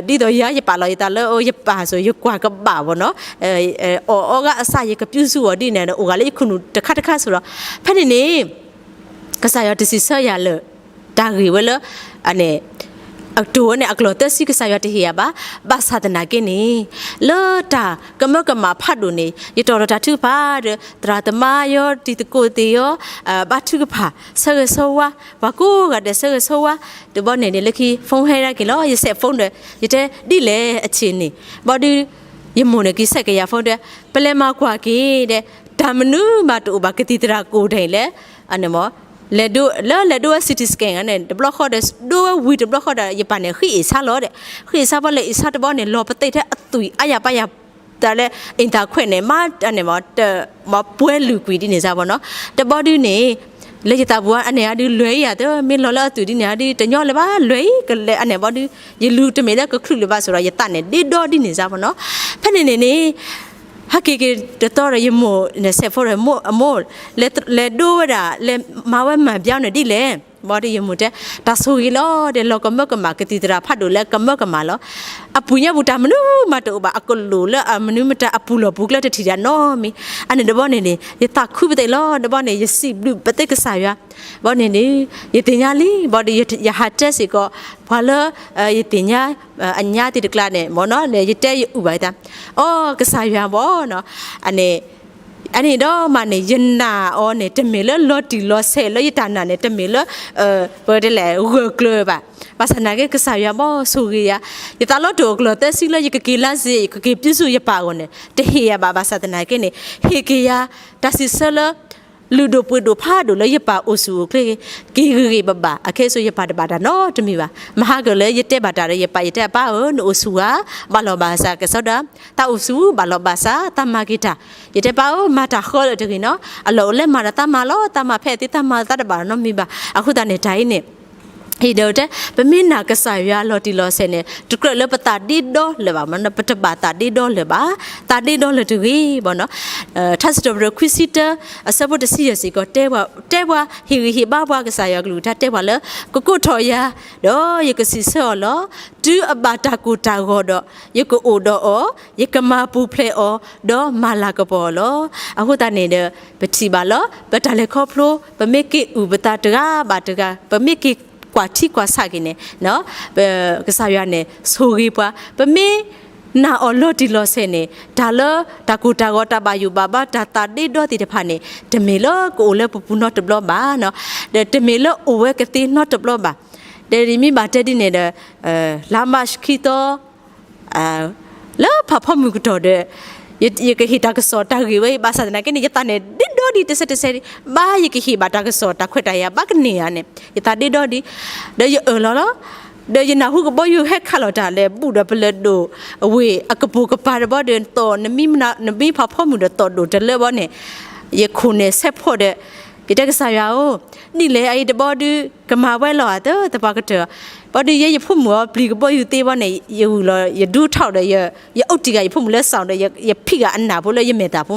သိးယၤယပာ်လီၤယသးလၢယပၢ်အသိး ယကွၢ်ကဘၣ်ဘီနီၤ, အီၣ်အီဂၤအစၢ် ယကပျုစုအီၤဒ်န့ၣ်ဒီး အိၣ်ဂၤလၢယခိၣ်နူာ်တခါတခါစ့ၢ်ကီးလီၤ. ဖဲန့ၣ်န့ၣ် ကစၢ်ယွၤတစံးဆၢယၤလၢ တၢ်ဂ့ၢ်ဝဲလၢ အကတိၤဝဲန့ၣ် အကလီၢ်သၢဆံ ကစၢ်ယွၤတဟ့ၣ်ယၤဘၣ်. ဘၣ်ဆၣ်သနာ်က့န့ၣ် လၢတၢ်ကမၢကမၣ်ဖးဒိၣ်န့ၣ် ယတီၢ်လီၤတၢ်ထုကဖၣ်ဒီး သရၣ်သမါယီၤ တံၤသကိးသ့ၣ်ယီၤ, ဘါထုကဖၣ် ဆၢဂ့ၤဆၢဝါ ပှၤကိးဂၤဒဲး ဆၢဂ့ၤဆၢဝါ, တဘီန့ၣ်န့ၣ် လၢခံ phone ဟဲဒၣ်က့ၤလီၤ. ယစဲး phone ဒီး ယတဲဒ်လဲၣ်အဆ့ၣ်န့ၣ်, ဘီဒု ယမိၢ်န့ၣ်က့ၤဆဲးကယၤ phone ဒီး ပလဲၤမၤကွၢ်က့ၤဒီး တၢ်မနုၤမးတအိၣ်ဘၣ် ကသံၣ်သရၣ်ကိၣ်ဒဲးလဲၣ်, အန့ၣ်မ့ၢ် လဲၤဒိ လၢလဲၤဒိဝဲ CT scan န့ၣ် တဘျီဃီဒီး ဒိဝဲဝံၤတဘျီဃီဒီး ယပၢ်န့ၣ် ဃ့အ့ၣ်ဆါလီၤဒီး, ဃ့အ့ၣ်ဆါဘီလဲၤအ့ၣ်ဆါတဘီန့ၣ် လီၤပသံးထဲအသွံၣ်အါယၤပါယၤ, တၢ်လၢ အ့ၣ်သၣ်ခွဲးန့ၣ် မၤန့ၣ်မ့ၢ် မၤပှဲၤလုာ်ကွံာ်ဒ်န့ၣ်စါဘီနီၤ. တဘီဒုန့ၣ် လၢယသးပူၤအန့ၣ်အဒု လွဲၤအံၤယၤသၢ မ့ၢ်လီၤလၢအသွံၣ်ဒ်န့ၣ်အဒု တညီလၢၤဘၣ် လွဲၤအံၤ ကလဲၤအန့ၣ်ဘီဒု ယလူၤတမ့ၢ်လၢကချုးလၢၤဘၣ်စ့ၢ်ဒီး ယသးန့ၣ်ဒ့ဒီဒ်န့ၣ်စါဘီနီၤ. ဖဲန့ၣ်န့ၣ်န့ၣ် ဟဲက့ၤက့ၤတသီဒီး ယမိၢ်န့ၣ် စဲး phone ဒီး မိၢ်, အမိၢ်, လဲၤဒိဝဲဒၣ် လဲၤမၤဝဲမၤဘျါန့ၣ်ဒ်လဲၣ်, ဘီဒုယမိၢ်တဲ တၢ်ဆိၣ်ဂ့ၤလီၤဒီး လီၤကမၢကမၣ် ကသံၣ်သရၣ်ဖးဒိၣ်လၢကမၢကမၣ်လီၤ. အပူၤညါပူၤတၢ်မနုၤမးတအိၣ်ဘၣ် အကလိၣ်လၢအမနုၤမတၤအပူၤလီၢ်ပူၤကျဲတထံၣ်ဒၣ်နီတမံၤ, အန့ၣ်တဘီန့ၣ်န့ၣ် ယသးခုပသ့ၣ်လီၤ တဘီန့ၣ် ယစံးဘျုးပသ့ၣၣ်ကစၢ်ယွၤ, ဘီန့ၣ်န့ၣ် ယသ့ၣ်ညါလံ ဘီဒု ယဟးတဲစ့ၢ်ကီး ပှၤလၢ ယသ့ၣ်ညါ အညါသ့ၣ်တကျါန့ၣ်မ့ၢ်နီၤ ယတဲယအုၣ်ဘၣ်ယသး, အိ ကစၢ်ယွၤဘီနီၤ, အန့ၣ် အန့ၣ်ဒီးမးန့ၣ် ယနာ်အီၤန့ၣ် တမ့ၢ်လၢလီၤတံၢ်လီၤဆဲးလၢယတၢ်နာ်န့ၣ် တမ့ၢ်လၢ ပတဲလဲၣ် ဂၢၢ်ကျၢၤဘၣ်, ဘၣ်ဆၣ်သနာ်က့ ကစၢ်ယွၤဘီဆိၣ်ဂ့ၤယၤ, ယသးလီၤတိာ်အကလီၢ်သၢဆံလၢယကက့ၤလါစ့ ယကက့ၤပျုစုယပၢ်အဂီၢ်န့ၣ် တဟ့ၣ်ယၤဘၣ် ဘၣ်ဆၣ်သနာ်က့န့ၣ် ဟ့ၣ်က့ၤယၤ တၢ်စံးဆၢလၢ လုၢ်ဒိၣ်ပှ့ၤဒိၣ်ဖးဒိၣ်လၢယပၢ်အိၣ်ဆူၣ်အိၣ်ချ့ က့ၤဂ့ၤဂ့ၤဘၣ်ဘၣ်, အခဲအံၤဆိ ယပၢ်တဘၣ်တၢ်နီတမံၤဘၣ်, မဟါကၢၢ်လၢယတဲဘၣ်တၢ်ဒီးယပၢ် ယတဲအပၢ်ဧၢ နအိၣ်ဆူၣ်ဧါ, ဘၣ်လီၤဘၣ်စးကစီဒီး သးအိၣ်ဆူၣ် ဘၣ်လီၤဘၣ်စး သးမၤက့ၤတၢ်, ယတဲပၢ်ဧၢ မၤတၢ်ဃၢလၢာ်တဂ့ၤနီၤ, အလီၢ်အိၣ်လၢမၤဒီးသးမၤလီၤ, သးမၤဖဲအသ့သးမၤသးတဘၣ်နီတမံၤဘၣ်, အဃိသတးန့ၣ် တၢ်အံၤန့ၣ် ဟ့ၣ်ဒီးတဲ ပမ့ၢ်နာ်ကစၢ်ယွၤလီၤတံၢ်လီၤဆဲးန့ၣ် တကြၢးလၢပသးဒ့ဒီလၢၤဘၣ်မ့ၢ်နီၤ, ပတဘၣ်သးဒ့ဒီလၢၤဘၣ်, သးဒ့ဒီလၢာ်တဂ့ၤဘၣ်နီၤ, ထါစံးထီၣ်ပတြၢၤခွံဆံတၢ အဆၢဖိတဆံယဲၢ်စ့ၢ်ကီး တဲပှၤ တဲပှၤ ဟ့ၣ်ဂံၢ်ဟ့ၣ်ဘါပှၤ ကစၢ်ယွၤကလုၢ်ကထါတဲပှၤလၢ ကကိးထီၣ်ယၤ ဒီးယကစံးဆၢအီၤလီၤ, တုၤအဘၣ်တၢ်ကိၢ်တၢ်ဂီၤဒီး ယကအိၣ်ဒီးအီၤ, ယကမၤပူၤဖျဲးအီၤ, ဒီးမၤလၤကပီၤအီၤလီၤ. အဃိသတးန့ၣ်ဒီး ပထံၣ်ဘၣ်လၢ ပတၢ်လဲၤခီဖျိ ပမ့ၢ်က့ၤအုၣ်ပသးတဂၤဘၣ်တဂၤ ပမ့ၢ်က့ၤကွၢ်ထံကွၢ်ဆးက့ၤန့ၣ် ကစၢ်ယွၤန့ၣ် ဆိၣ်ဂ့ၤပှၤ ပမ့ၢ်နာ်အီၤလီၤတံၢ်လီၤဆဲးန့ၣ် တၢ်လၢတၢ်ကိၢ်တၢ်ဂီၤ တၢ်ဘၣ်ယိၣ်ဘၣ်ဘါ တၢ်သးဒ့ဒီသ့ၣ်တဖၣ်န့ၣ် တမ့ၢ်လၢကအိၣ်လၢပပူၤနီတဘျီဘၣ်, ဒီးတမ့ၢ်လၢအိၣ်ဝဲကသ့နီတဘျီဘၣ်. ဒီးယမ့ၢ်ဘၣ်တဲဒ်န့ၣ်ဒီး လါမၢ်ၡးခံသီ လၢဖးဖီမုၢ်ကတီၢ်ဒီး ယကဟ့ၣ်တၢ်ကစီၣ်တၢ်ဂ့ၢ်ဝဲအံၤ ဘၣ်ဆၣ်သနာ်က့န့ၣ် ယသးန့ၣ်ဒ့ဒီဒံးတစဲးတစဲးဒံး ဘၣ်ယကဟ့ၣ်ဘၣ်တၢ်ကစီၣ်တၢ်ခွဲးတၢ်ယာ်ဘၣ်ကန့ၢ်ဧါန့ၣ် ယသးဒ့ဒီဒံး ဒီးယအၢၣ်လီၤလီၤ ဒီးယနၢ်ဟူကဘီယူၤဟဲခးလီၤတၢ်လၢ ဘူၣ်ဒီးပလၢၢ်ဒိၣ် အဝ့ၢ်အကပိာ်ကပၤတဘီဒီး သီၣ်နမံဖးဖီမုၢ်ဒီးသီၣ်ဒိၣ်တလၢဘီန့ၣ် ယခိၣ်န့ၣ်ဆဲးဖီၣ်ဒီး ယတဲကစၢ်ယွၤဧၢ, ဒ်လဲၣ်အအံၤတဘီဒုး ကမၤဝဲလီၤဧါ သပှၢ်ကတၢၢ်, ဘီဒုးယဲယဖိမုၣ်အီၤ ပျံၤကဘီယူၤသ့ဘီန့ၣ် ယဝံၤလီၤ ယဒူထီၣ်ဒီး ယအိၣ်တံၢ်ဂၤယဖိမုၣ်လၢစီၤဒီး ယဖံးဂၤအနၢ်ဖိလၢယမဲာ်သၣ်ဖိ,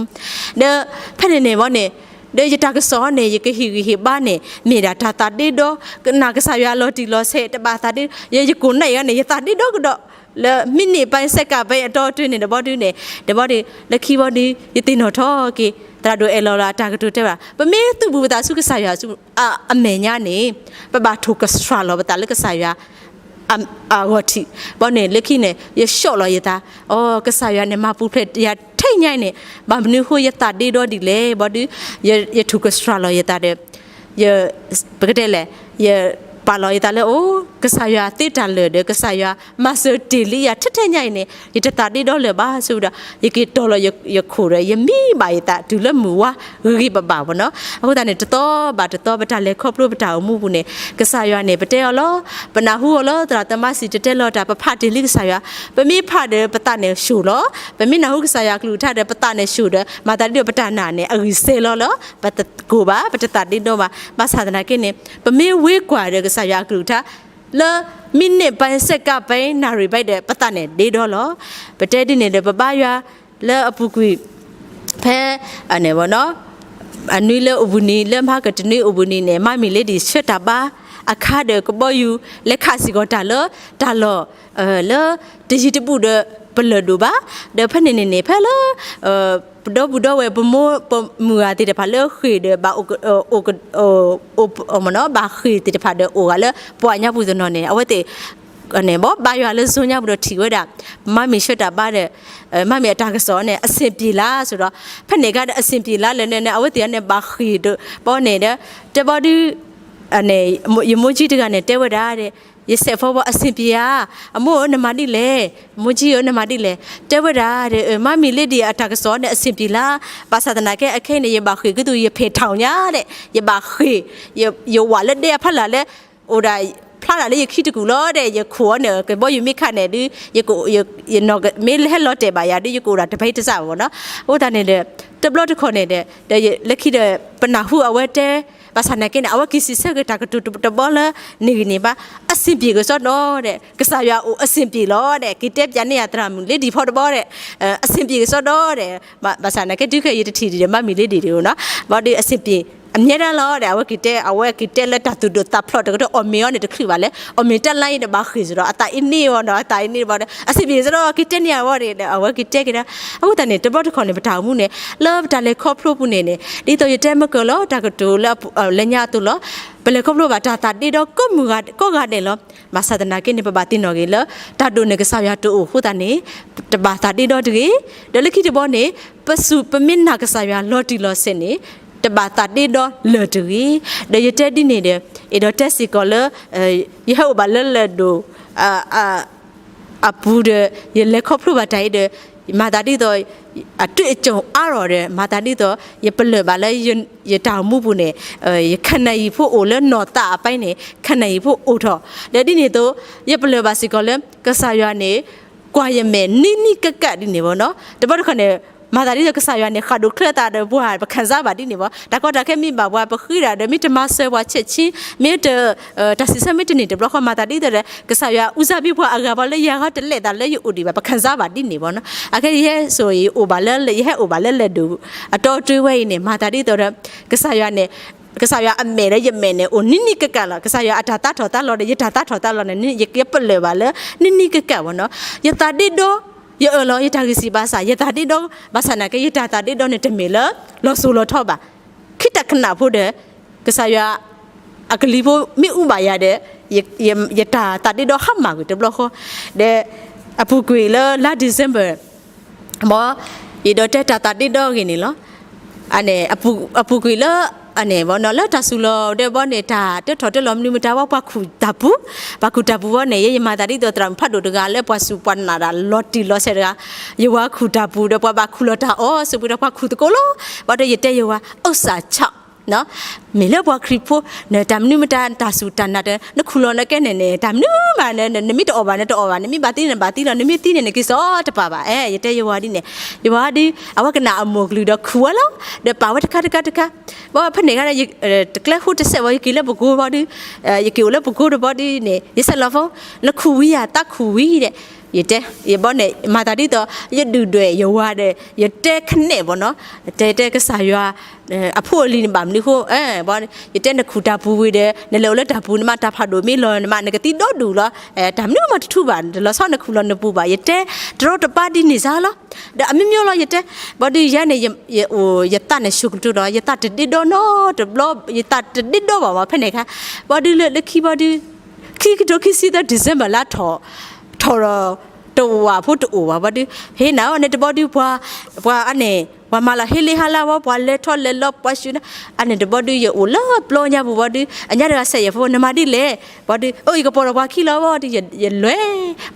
ဒီးဖဲန့ၣ်န့ၣ်ဘီန့ၣ် ဒီးယတၢ်ကစီၣ်အံၤန့ၣ် ယကဟ့ၣ်ဂံၢ်ဟ့ၣ်ဘါန့ၣ် မ့ၢ်ဒၣ်တၢ်သးဒ့ဒီ နာ်ကစၢ်ယွၤလီၤတံၢ်လီၤဆဲး တဘၣ်သးဒ့ ယကိၢ်နၢ်အံၤန့ၣ် ယသးဒ့ဒီကဒီး လၢမံးနံးပၢၢ် စဲးကၢ်ပၢၢ်အတီအတၢၤန့ၣ် တဘီဒုးန့ၣ် တဘီဒုး လၢခံဘီဒုး ယသ့ၣ်နီၣ်ထီၣ်က့ၤ သရၣ်ဒိၣ်အဲၣ်လီၤလီၤအတၢ်ကတိၤတဲဘၣ် ပမ့ၢ်သုးဘူးပသးဆူကစၢ်ယွၤဆူ အမဲာ်ညါန့ၣ် ပဘၣ်ထိၣ်ကဆှၣ်လီၤပသးလၢကစၢ်ယွၤ အဂီၢ်ထံး, ဘီန့ၣ် လၢခံန့ၣ် ယဆှီၣ်လီၤယသး, အိ ကစၢ်ယွၤန့ၣ် မၤပူၤဖျဲးယၤထဲညါအံၤန့ၣ် ဘၣ်မနုၤဃိယသးဒ့ဒီဒ်လဲၣ် ဘီဒုး ယထိၣ်ကဆှၣ်လီၤယသးဒီး ယ ပကတဲလဲၣ် ယ ပာ်လီၤယသးလၢအိၣ် ကစၢ်ယွၤသ့တၢ်လၢာ်ဒီး ကစၢ်ယွၤမၤစၢၤတ့ၢ်လံယၤ ထဲထဲညါအံၤန့ၣ် ယတသးဒ့ဒီလၢၤဘၣ် ဆိဒီး ယက့ၤတီၤလီၤယခိၣ်ဒီး ယမံဘၣ်ယသးတုၤလၢမုၢ်ဝါဂ့ၤဂ့ၤဘၣ်ဘၣ်ဘၣ်နီၤ. အဃိသတးန့ၣ် တသီဘၣ်တသီ ပတၢ်လဲၤခီဖျိပတၢ်အိၣ်မူပူၤန့ၣ် ကစၢ်ယွၤန့ၣ် ပတဲအီၤလီၤ. ပနၢ်ဟူအီၤလီၤ. သရၣ်သမါစံၣ်တဲၤတဲလီၤတၢ် ပဖးတ့ၢ်လံကစၢ်ယွၤ. ပမ့ၢ်ဖးဒီးပသးန့ၣ်ဆှိၣ်လီၤ. ပမ့ၢ်နၢ်ဟူကစၢ်ယွၤအကလုၢ်ကထါဒီး ပသးန့ၣ်ဆှိၣ်ဒီး မၤသးဒ်ဒီးပတၢ်နာ်န့ၣ် အဂံၢ်စဲလီၤလီၤ. ပတကိၢ်ဘၣ်, ပတသးဒ့ဒီဘၣ်. ဘၣ်ဆၣ်သနာ်က့န့ၣ် ပမ့ၢ်ဝ့ကွၢ်ဒီးကစၢ်ယွၤအကလုၢ်ကထါ လၢ မံးနံးပိုင်း, စက္ကန့်ပိုင်း, နာရီပိုင်းဒီး ပသးန့ၣ်ဒ့ဒီလီၤ. ပတဲဒ်န့ၣ်ဒီး ပဘါယွၤလၢအပူၤကွံာ် ဖဲ အနွံလၢအိၣ်ဘှံးနံၤ လၢမဟါကတနွံအိၣ်ဘှံးနံၤန့ၣ် မါမံၤလ့ဒံၣ်ဆှၢတၢ်ဘါအခါဒီး ကဘီယူၤလဲၤခးစ့ၢ်ကီးတၢ်လၢတၢ်လီၢ် လၢ တယံၤတဘူးဒီး ပလၢၢ်ဒိၣ်ဘၣ်. ဒီးဖဲန့ၣ်န့ၣ်န့ၣ် ဖဲလၢ ပဒီပုၢ်ဒီဝဲၢ် ပမိၢ်ပမုၢ်ဂၤသ့ၣ်တဖၣ်လၢဃ့ၢ်ဒီး ဘၣ် ဘၣ်ဃ့ၢ်သ့ၣ်တဖၣ်ဒီးအိၣ်ဂၤလၢပှၢ်ညါပူၤတနီၤန့ၣ် အဝဲသ့ၣ် န့ၣ် ဘီဘါယွၤလၢ Zoom ညါပူၤဒီးထံၣ်ဝဲဒၣ် မါမံၤဆှၢတၢ်ဘါဒီး မါမံၤအတၢ်ကစီၣ်န့ၣ် အဆင်ပြေလား ဆိုတော့ ဖဲန့ၣ်အခါဒီး အဆင်ပြေလား လဲၣ်န့ၣ် အဝဲသ့ၣ်န့ၣ် ဘၣ်ဃ့ၢ်ဒီး ဘီန့ၣ်ဒီး တဲဘီဒု ယမိၢ်ကၠံတဂၤန့ၣ် တဲဝဲဒၣ်ဒီး ယစဲးဖီဘီ အဆင်ပြေဧါ, အမိၢ်ဧၢ နမၤဒ်လဲၣ်, မိၢ်ကၠံဧၢ နမၤဒ်လဲၣ်, တဲဝဲဒၣ်ဒီး မါမံၤလ့ဒံၣ်အတၢ်ကစီၣ်န့ၣ် အဆင်ပြေလား, ဘၣ်ဆၣ်သနာ်က့ အခဲအံၤန့ၣ် ယဘၣ်ဃ့ၢ်ကသူ ယဖဲးထီၣ်ညါဒီး ယဘၣ်ဃ့ၢ် ယဝးလၢဒဲအဖီလာ်လၢ အိၣ်ဒၣ် ဖျါဒၣ်လၢယခံတကူာ်လီၤဒီး ယခိၣ်အီၤန့ၣ် ကဘီယူၤမ့ၢ်ခးန့ၣ်ဒုး ယ မ့ၢ်ဟဲလီၤတဲာ်ဘၣ်ယၤဒုး ယကအိၣ်ဒၣ်တဖဲတစးဘၣ်နီၤ. အဃိသတးန့ၣ်ဒီး တဘျီတခီၣ်န့ၣ်ဒီး လၢခံဒီး ပနၢ်ဟူအဝဲတဲ ဘၣ်ဆၣ်သနာ်က့န့ၣ် အဝဲက့ၤစံးဆၢက့ၤတၢ်ကတိၤတဘီလၢ န့ၢ်ဂံၢ်န့ၢ်ဘါ အဆင်ပြေကစီဒီဒီး ကစၢ်ယွၤအိၣ်အဆင်ပြေလီၤဒီး က့ၤတဲပျးန့ၢ်ယၤသရၣ်မုၣ်လ့ဒံၣ်ဖီတဘီဒီး အဆင်ပြေကစီဒီဒီး ဘၣ်ဆၣ်သနာ်က့ တုၤခဲအံၤယတထံၣ်ဒံးဒီး မါမံၤလ့ဒံၣ်ဒံးနီၤ ဘီဒုးအဆင်ပြေ အမြဲတမ်းလီၤဒီး အဝဲက့ၤတဲ အဝဲက့ၤတဲလၢတၢ်သူၣ်ဒိၣ်သးဖျိးတကတီၢ် အီၣ်မ့ၤအီၤန့ၣ်တချုးဘၣ်လဲၣ် အီၣ်မ့ၤတၢ်လါအံၤဒီးဘၣ်ဃ့ၢ်စ့ၢ်ဒီး အသးအံၤန့ၢ်ဝဲဒီး အသးအံၤန့ၢ်ဘီဒီး အဆင်ပြေကစီဒီ က့ၤတဲန့ၢ်အဝဲဒီး အဝဲက့ၤတဲက့ၤဒီး အဃိသတးန့ၣ် တဘျီတခီၣ်န့ၣ် ပတၢ်အိၣ်မူန့ၣ် လၢပတၢ်လဲၤခီဖျိပူၤန့ၣ်န့ၣ် ဒ်သိးယတဲမ့ၢ်ကၢၢ်လီၤ တၢ်ကတိၤလၢ လၢညါအသိးလီၤ ပလဲၤခီဖျိဘၣ်တၢ်သးဒ့ဒီကိးမုၢ်ဂၤကိးဂၤဒဲးလီၤ. ဘၣ်ဆၣ်သနာ်က့န့ၣ် ပဘၣ်သ့ၣ်နီၣ်ဂ့ၤလၢ တၢ်ဒိၣ်န့ၢ်ကစၢ်ယွၤတအိၣ်အဃိသတးန့ၣ် တဘၣ်သးဒ့ဒီတဂ့ၤ. ဒီးလၢခံတဘီန့ၣ် ပစူၢ်ပမ့ၢ်နာ်ကစၢ်ယွၤလီၤတံၢ်လီၤဆဲးန့ၣ် တဘၣ်သးဒ့ဒီလၢၤတဂ့ၤ. ဒီးယတဲဒ်န့ၣ်ဒီး အဲၣ်ဒိးတဲစ့ၢ်ကီးလၢ ယဟဲအိၣ်ဘၣ်လၢလၢၢ်ဒိၣ် အပူၤဒီး ယလဲၤခီဖျိဘၣ်တၢ်အံၤဒီး မၤသးဒ်သိး အတွေ့အကြုံအါထီၣ်ဒီး မၤသးဒ်သိး ယပလၢၢ်ဘၣ်လၢ ယတၢ်အိၣ်မူပူၤန့ၣ် ယခါနၢ်ယံၤဖိအိၣ်လၢနီၢ်သးအပိုင်းန့ၣ် ခါနၢ်ယံၤဖိအိၣ်ထီၣ် ဒီးဒ်န့ၣ်အသိး ယပလၢၢ်ဘၣ်စ့ၢ်ကီးလၢ ကစၢ်ယွၤန့ၣ် ကွၢ်ယမဲာ်နံၤနံၤကကးဒ်န့ၣ်ဘီနီၤ. တဘျီတခီၣ်န့ၣ် မၤသးဒ်သိးကစၢ်ယွၤန့ၣ် ဃၣ်ဒိၣ်ချၢသးဒီးပှၤ ပခံစားဘၣ်ဒ်န့ၣ်ဘီ တၢ်ကီတၢ်ခဲမ့ၢ်ဘၣ်ပှၤ ပဃ့ဒၣ်ဒီး မ့ၢ်တမၤစၢၤပှၤ ချက်ချင်း မ့ၢ်တ တၢ်စံးဆၢမ့ၢ်တန့ၢ်တဘျီဃီ မၤသးဒ်သိးဒီး ကစၢ်ယွၤ ဦးစားပေး ပှၤအဂၤဘီလၢယၤဂီၢ်တလဲၤသးလၢယအိၣ်ဒံးဘၣ် ပခံစားဘၣ်ဒ်န့ၣ်ဘီနီၤ. အခဲအံၤယဟဲစိာ် ယအိၣ်ဘၣ်လၢ ယဟဲအိၣ်ဘၣ်လၢလၢၢ်ဒိၣ် အတီအတြၢဝဲအံၤန့ၣ် မၤသးဒ်သိးဒီး ကစၢ်ယွၤန့ၣ် ကစၢ်ယွၤအမဲာ်ဒီးယမဲာ်န့ၣ် အိၣ်နံၤနံၤကကးလီၤ. ကစၢ်ယွၤအတၢ်သးထီၣ်သးလီၤဒီး ယတၢ်သးထီၣ်သးလီၤန့ၣ် ယကပလၢၢ်ဘၣ်လၢ နံၤနံၤကကးဘီနီၤ. ယသးဒ့ဒီ ယအၢၣ်လီၤ ယတၢ်ဂံၢ်စၢ်ဘါစၢ် ယသးဒ့ဒီ ဘၣ်ဆၣ်သနာ်က့ ယတၢ်သးဒ့ဒီန့ၣ် တမ့ၢ်လၢ လီၤစိၤလီၤထီဘၣ်. ခံတၢ်ကနၣ်ဖိဒီး ကစၢ်ယွၤ အကလံၤဖိမ့ၢ်အူဘၣ်ယၤဒီး ယတၢ်သးဒ့ဒီဟါမၢ်ကွံာ်တဘျီဃီ ဒီး အပူၤကွံာ်လၢလါ December ဘီ ယအဲၣ်ဒိးတဲတၢ်သးဒ့ဒီအဂ့ၢ်န့ၣ်လီၤ. အပူၤကွံာ်လၢ အန့ၣ်ဘီနီၤ လၢတၢ်စူၤလီၤဒီးဘီန့ၣ် တၢ်တၢထီၣ်တၢလီၤမနုၤမတၤဝဲ ပှၤခူၣ်တၢ်ပူၤ ပှၤခူၣ်တၢ်ပူၤဘီန့ၣ် ယဲယမၤသးဒ်သိးသရၣ်မုၣ်ဖးဒိၣ်တဂၤလၢ ပှၤစူၢ်ပှၤနာ်တၢ်လီၤတံၢ်လီၤဆဲးတဂၤ ယဝၤခူၣ်တၢ်ပူၤဒီး ပှၤဘၣ်ခူၣ်လီၤတၢ်အီၣ် စံးပူၤဒီး ပှၤခူၣ်သကိးလီၤ. ဘီဒီးယတဲယဝၤ အိၣ်စၢ်ဆီ မ့ၢ်လၢပှၤခရံာ်ဖိ နတၢ်မနုၤမတၤ တၢ်စူၢ်တၢ်နာ်တၢ် နခူၣ်လီၤနကဲန့ၣ်န့ၣ် တၢ်မနုၤမး နမ့ၢ်တအီၣ်ဘၣ် နတအီၣ်ဘၣ် နမ့ၢ်ဘၣ်သံန့ၣ် နဘၣ်သံလီၤ နမ့ၢ်သံန့ၣ် နက့ၤစိာ်တပၤဘၣ် အဲ ယတဲယဝၤဒ်န့ၣ် ယဝၤဒ် အဝဲကနၣ်အမိၢ်ကလုၢ်ဒီးခူၣ်ဝဲလီၤ ဒီးပာ်ဝဲတခါတခါတခါ ဘီဖဲန့ၣ်အခါ တကျဲဃိတစဲးဘီ ယက့ၤလၢပကိဘီဒ် ယက့ၤအိၣ်လၢပကိတဘီဒ်န့ၣ် ယဆဲးလီၤဖိ နခူၣ်ဝံၤယၤ သးခူၣ်ဝံၤဒီး ယတဲ ယဘီန့ၣ် မၤသးဒ်သိး ယဒုၣ်ဒွဲၣ်ယဝၤဒီး ယတဲခနဲၣ်ဘီနီၤ တဲတဲကစၢ်ယွၤ အဖိအလံၤန့ၣ်ဘၣ်မနုၤဃိ ဘီ ယတဲနခူၣ်တၢ်ပူၤဝံၤဒီး နလဲၤအိၣ်လၢတၢ်ပူၤ နမ့ၢ်တၢ်ဖးဒိၣ်မ့ၢ်လီၤ နမ့ၢ်နကသံဒီဒူၣ်လီၤ တၢ်မနုၤမးတထူးဘၣ် တလီၤဆီနခူၣ်လီၤနပူၤဘၣ် ယတဲတရီတပါဒ်န့ၣ်စ့ၢ်လီၤ ဒီးအမျိုးမျိုးလီၤ ယတဲ ဘီဒ်ယဲန့ၣ် ယသးန့ၣ်ဆူၣ်ကတိၤဒီး ယသးတဒ့ဒီနီတဘျီ ယသးတဒ့ဒီဘၣ်ဘၣ် ဖဲန့ၣ်အခါ ဘီဒ်လၢလၢခံဘီဒ် ခံကထိခံဆံသၢ December လါထီၣ် ထီၣ်ဒီး တဝာ်ဖိတအိၣ်ဘၣ် ဘီဒ် ဟ့ၣ်နၤအီၤန့ၣ်တဘီဒ် ပှၤ ပှၤအန့ၣ် ပှၤမၤလီၤဟ့လ့ဟါလၢဝဲ ပှၤလဲၤထီၣ်လဲၤလီၤ ပှၤဆူၣ်န့ၣ်, အန့ၣ်တဘီဒုး ယအိၣ်လၢပျီညါပူၤဘီဒုး အညါတဂၤစဲးယၤဖိ နမၤဒ်လဲၣ်, ဘီဒုး အိၣ် ယကပိာ်ထီၣ်ပှၤခံလီၤဘီဒုး ယလ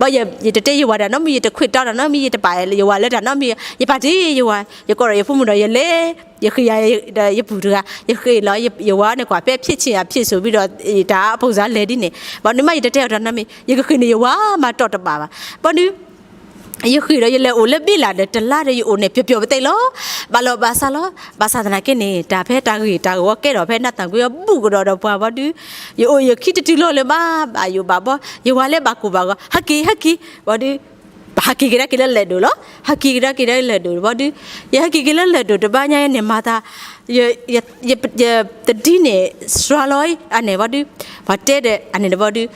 ဲၤ, ဘီယတတဲယဝၤတၢ်နီတမံၤ ယတခွဲးတီတၢ်နီတမံၤ ယတပာ်ယဝၤလၢတၢ်နီတမံၤ ယပာ်တ့ၢ်ယဝၤ ယကိးဒီးယဖိမုၣ်ဒီးယလဲၤ, ယဃ့ယၤဒီးယပုၢ်တဂၤ ယဃ့လီၤ ယဝၤန့ၣ်ကွၢ် ဖဲဖံးဆံးအဖံးစိးဘံဒီး တၢ်အပူၤစ့ၢ်လဲၤဒ်န့ၣ် ဘီဒုးမ့ၢ်ယတတဲအီၤတၢ်နီတမံၤ ယကဃ့န့ၢ်ယဝၤမးတီၢ်တဘၣ်ဘၣ်, ဘီဒုး ယဃ့ဒီးယလဲၤအိၣ်လၢဘ့လးဒီးတလါဒီး ယအိၣ်န့ၣ်ပျီၤပျီၤပသဲလီၤ, ဘၣ်လီၤဘၣ်စးလီၤ, ဘၣ်ဆၣ်သနာ်က့န့ၣ် တၢ်ဖဲတၢ်ဂ့ၢ်တၢ်ဂီၤကဲထီၣ်ဖဲနၢ်သၣ်ကွံအီၤ ဘူးကဒီးဒီးပှၤဘီဒုး, ယအိၣ်ယခံတတုၤလီၤလၢၤဘၣ်, ဘၣ်ယိၣ်ဘၣ်ဘီ ယဝၤလၢဘၣ်ကိၢ်ဘၣ်ဂီၤ ဟဲက့ၤ ဟဲက့ၤ ဘီဒုး, ဟးက့ၤကဒါက့ၤလၢလဲၢ်ဒိၣ်လီၤ, ဟးက့ၤကဒါက့ၤလၢလဲၢ်ဒိၣ်ဘီဒုး, ယဟဲက့ၤက့ၤလၢလဲၢ်ဒိၣ်တဘျီညါန့ၣ် မၤသး ယ ယ ယ ယတဒ်န့ၣ် စှၤလီၤအန့ၣ်ဘီဒုး, ပှၤတဲဒီး အန့ၣ်တဘီဒုး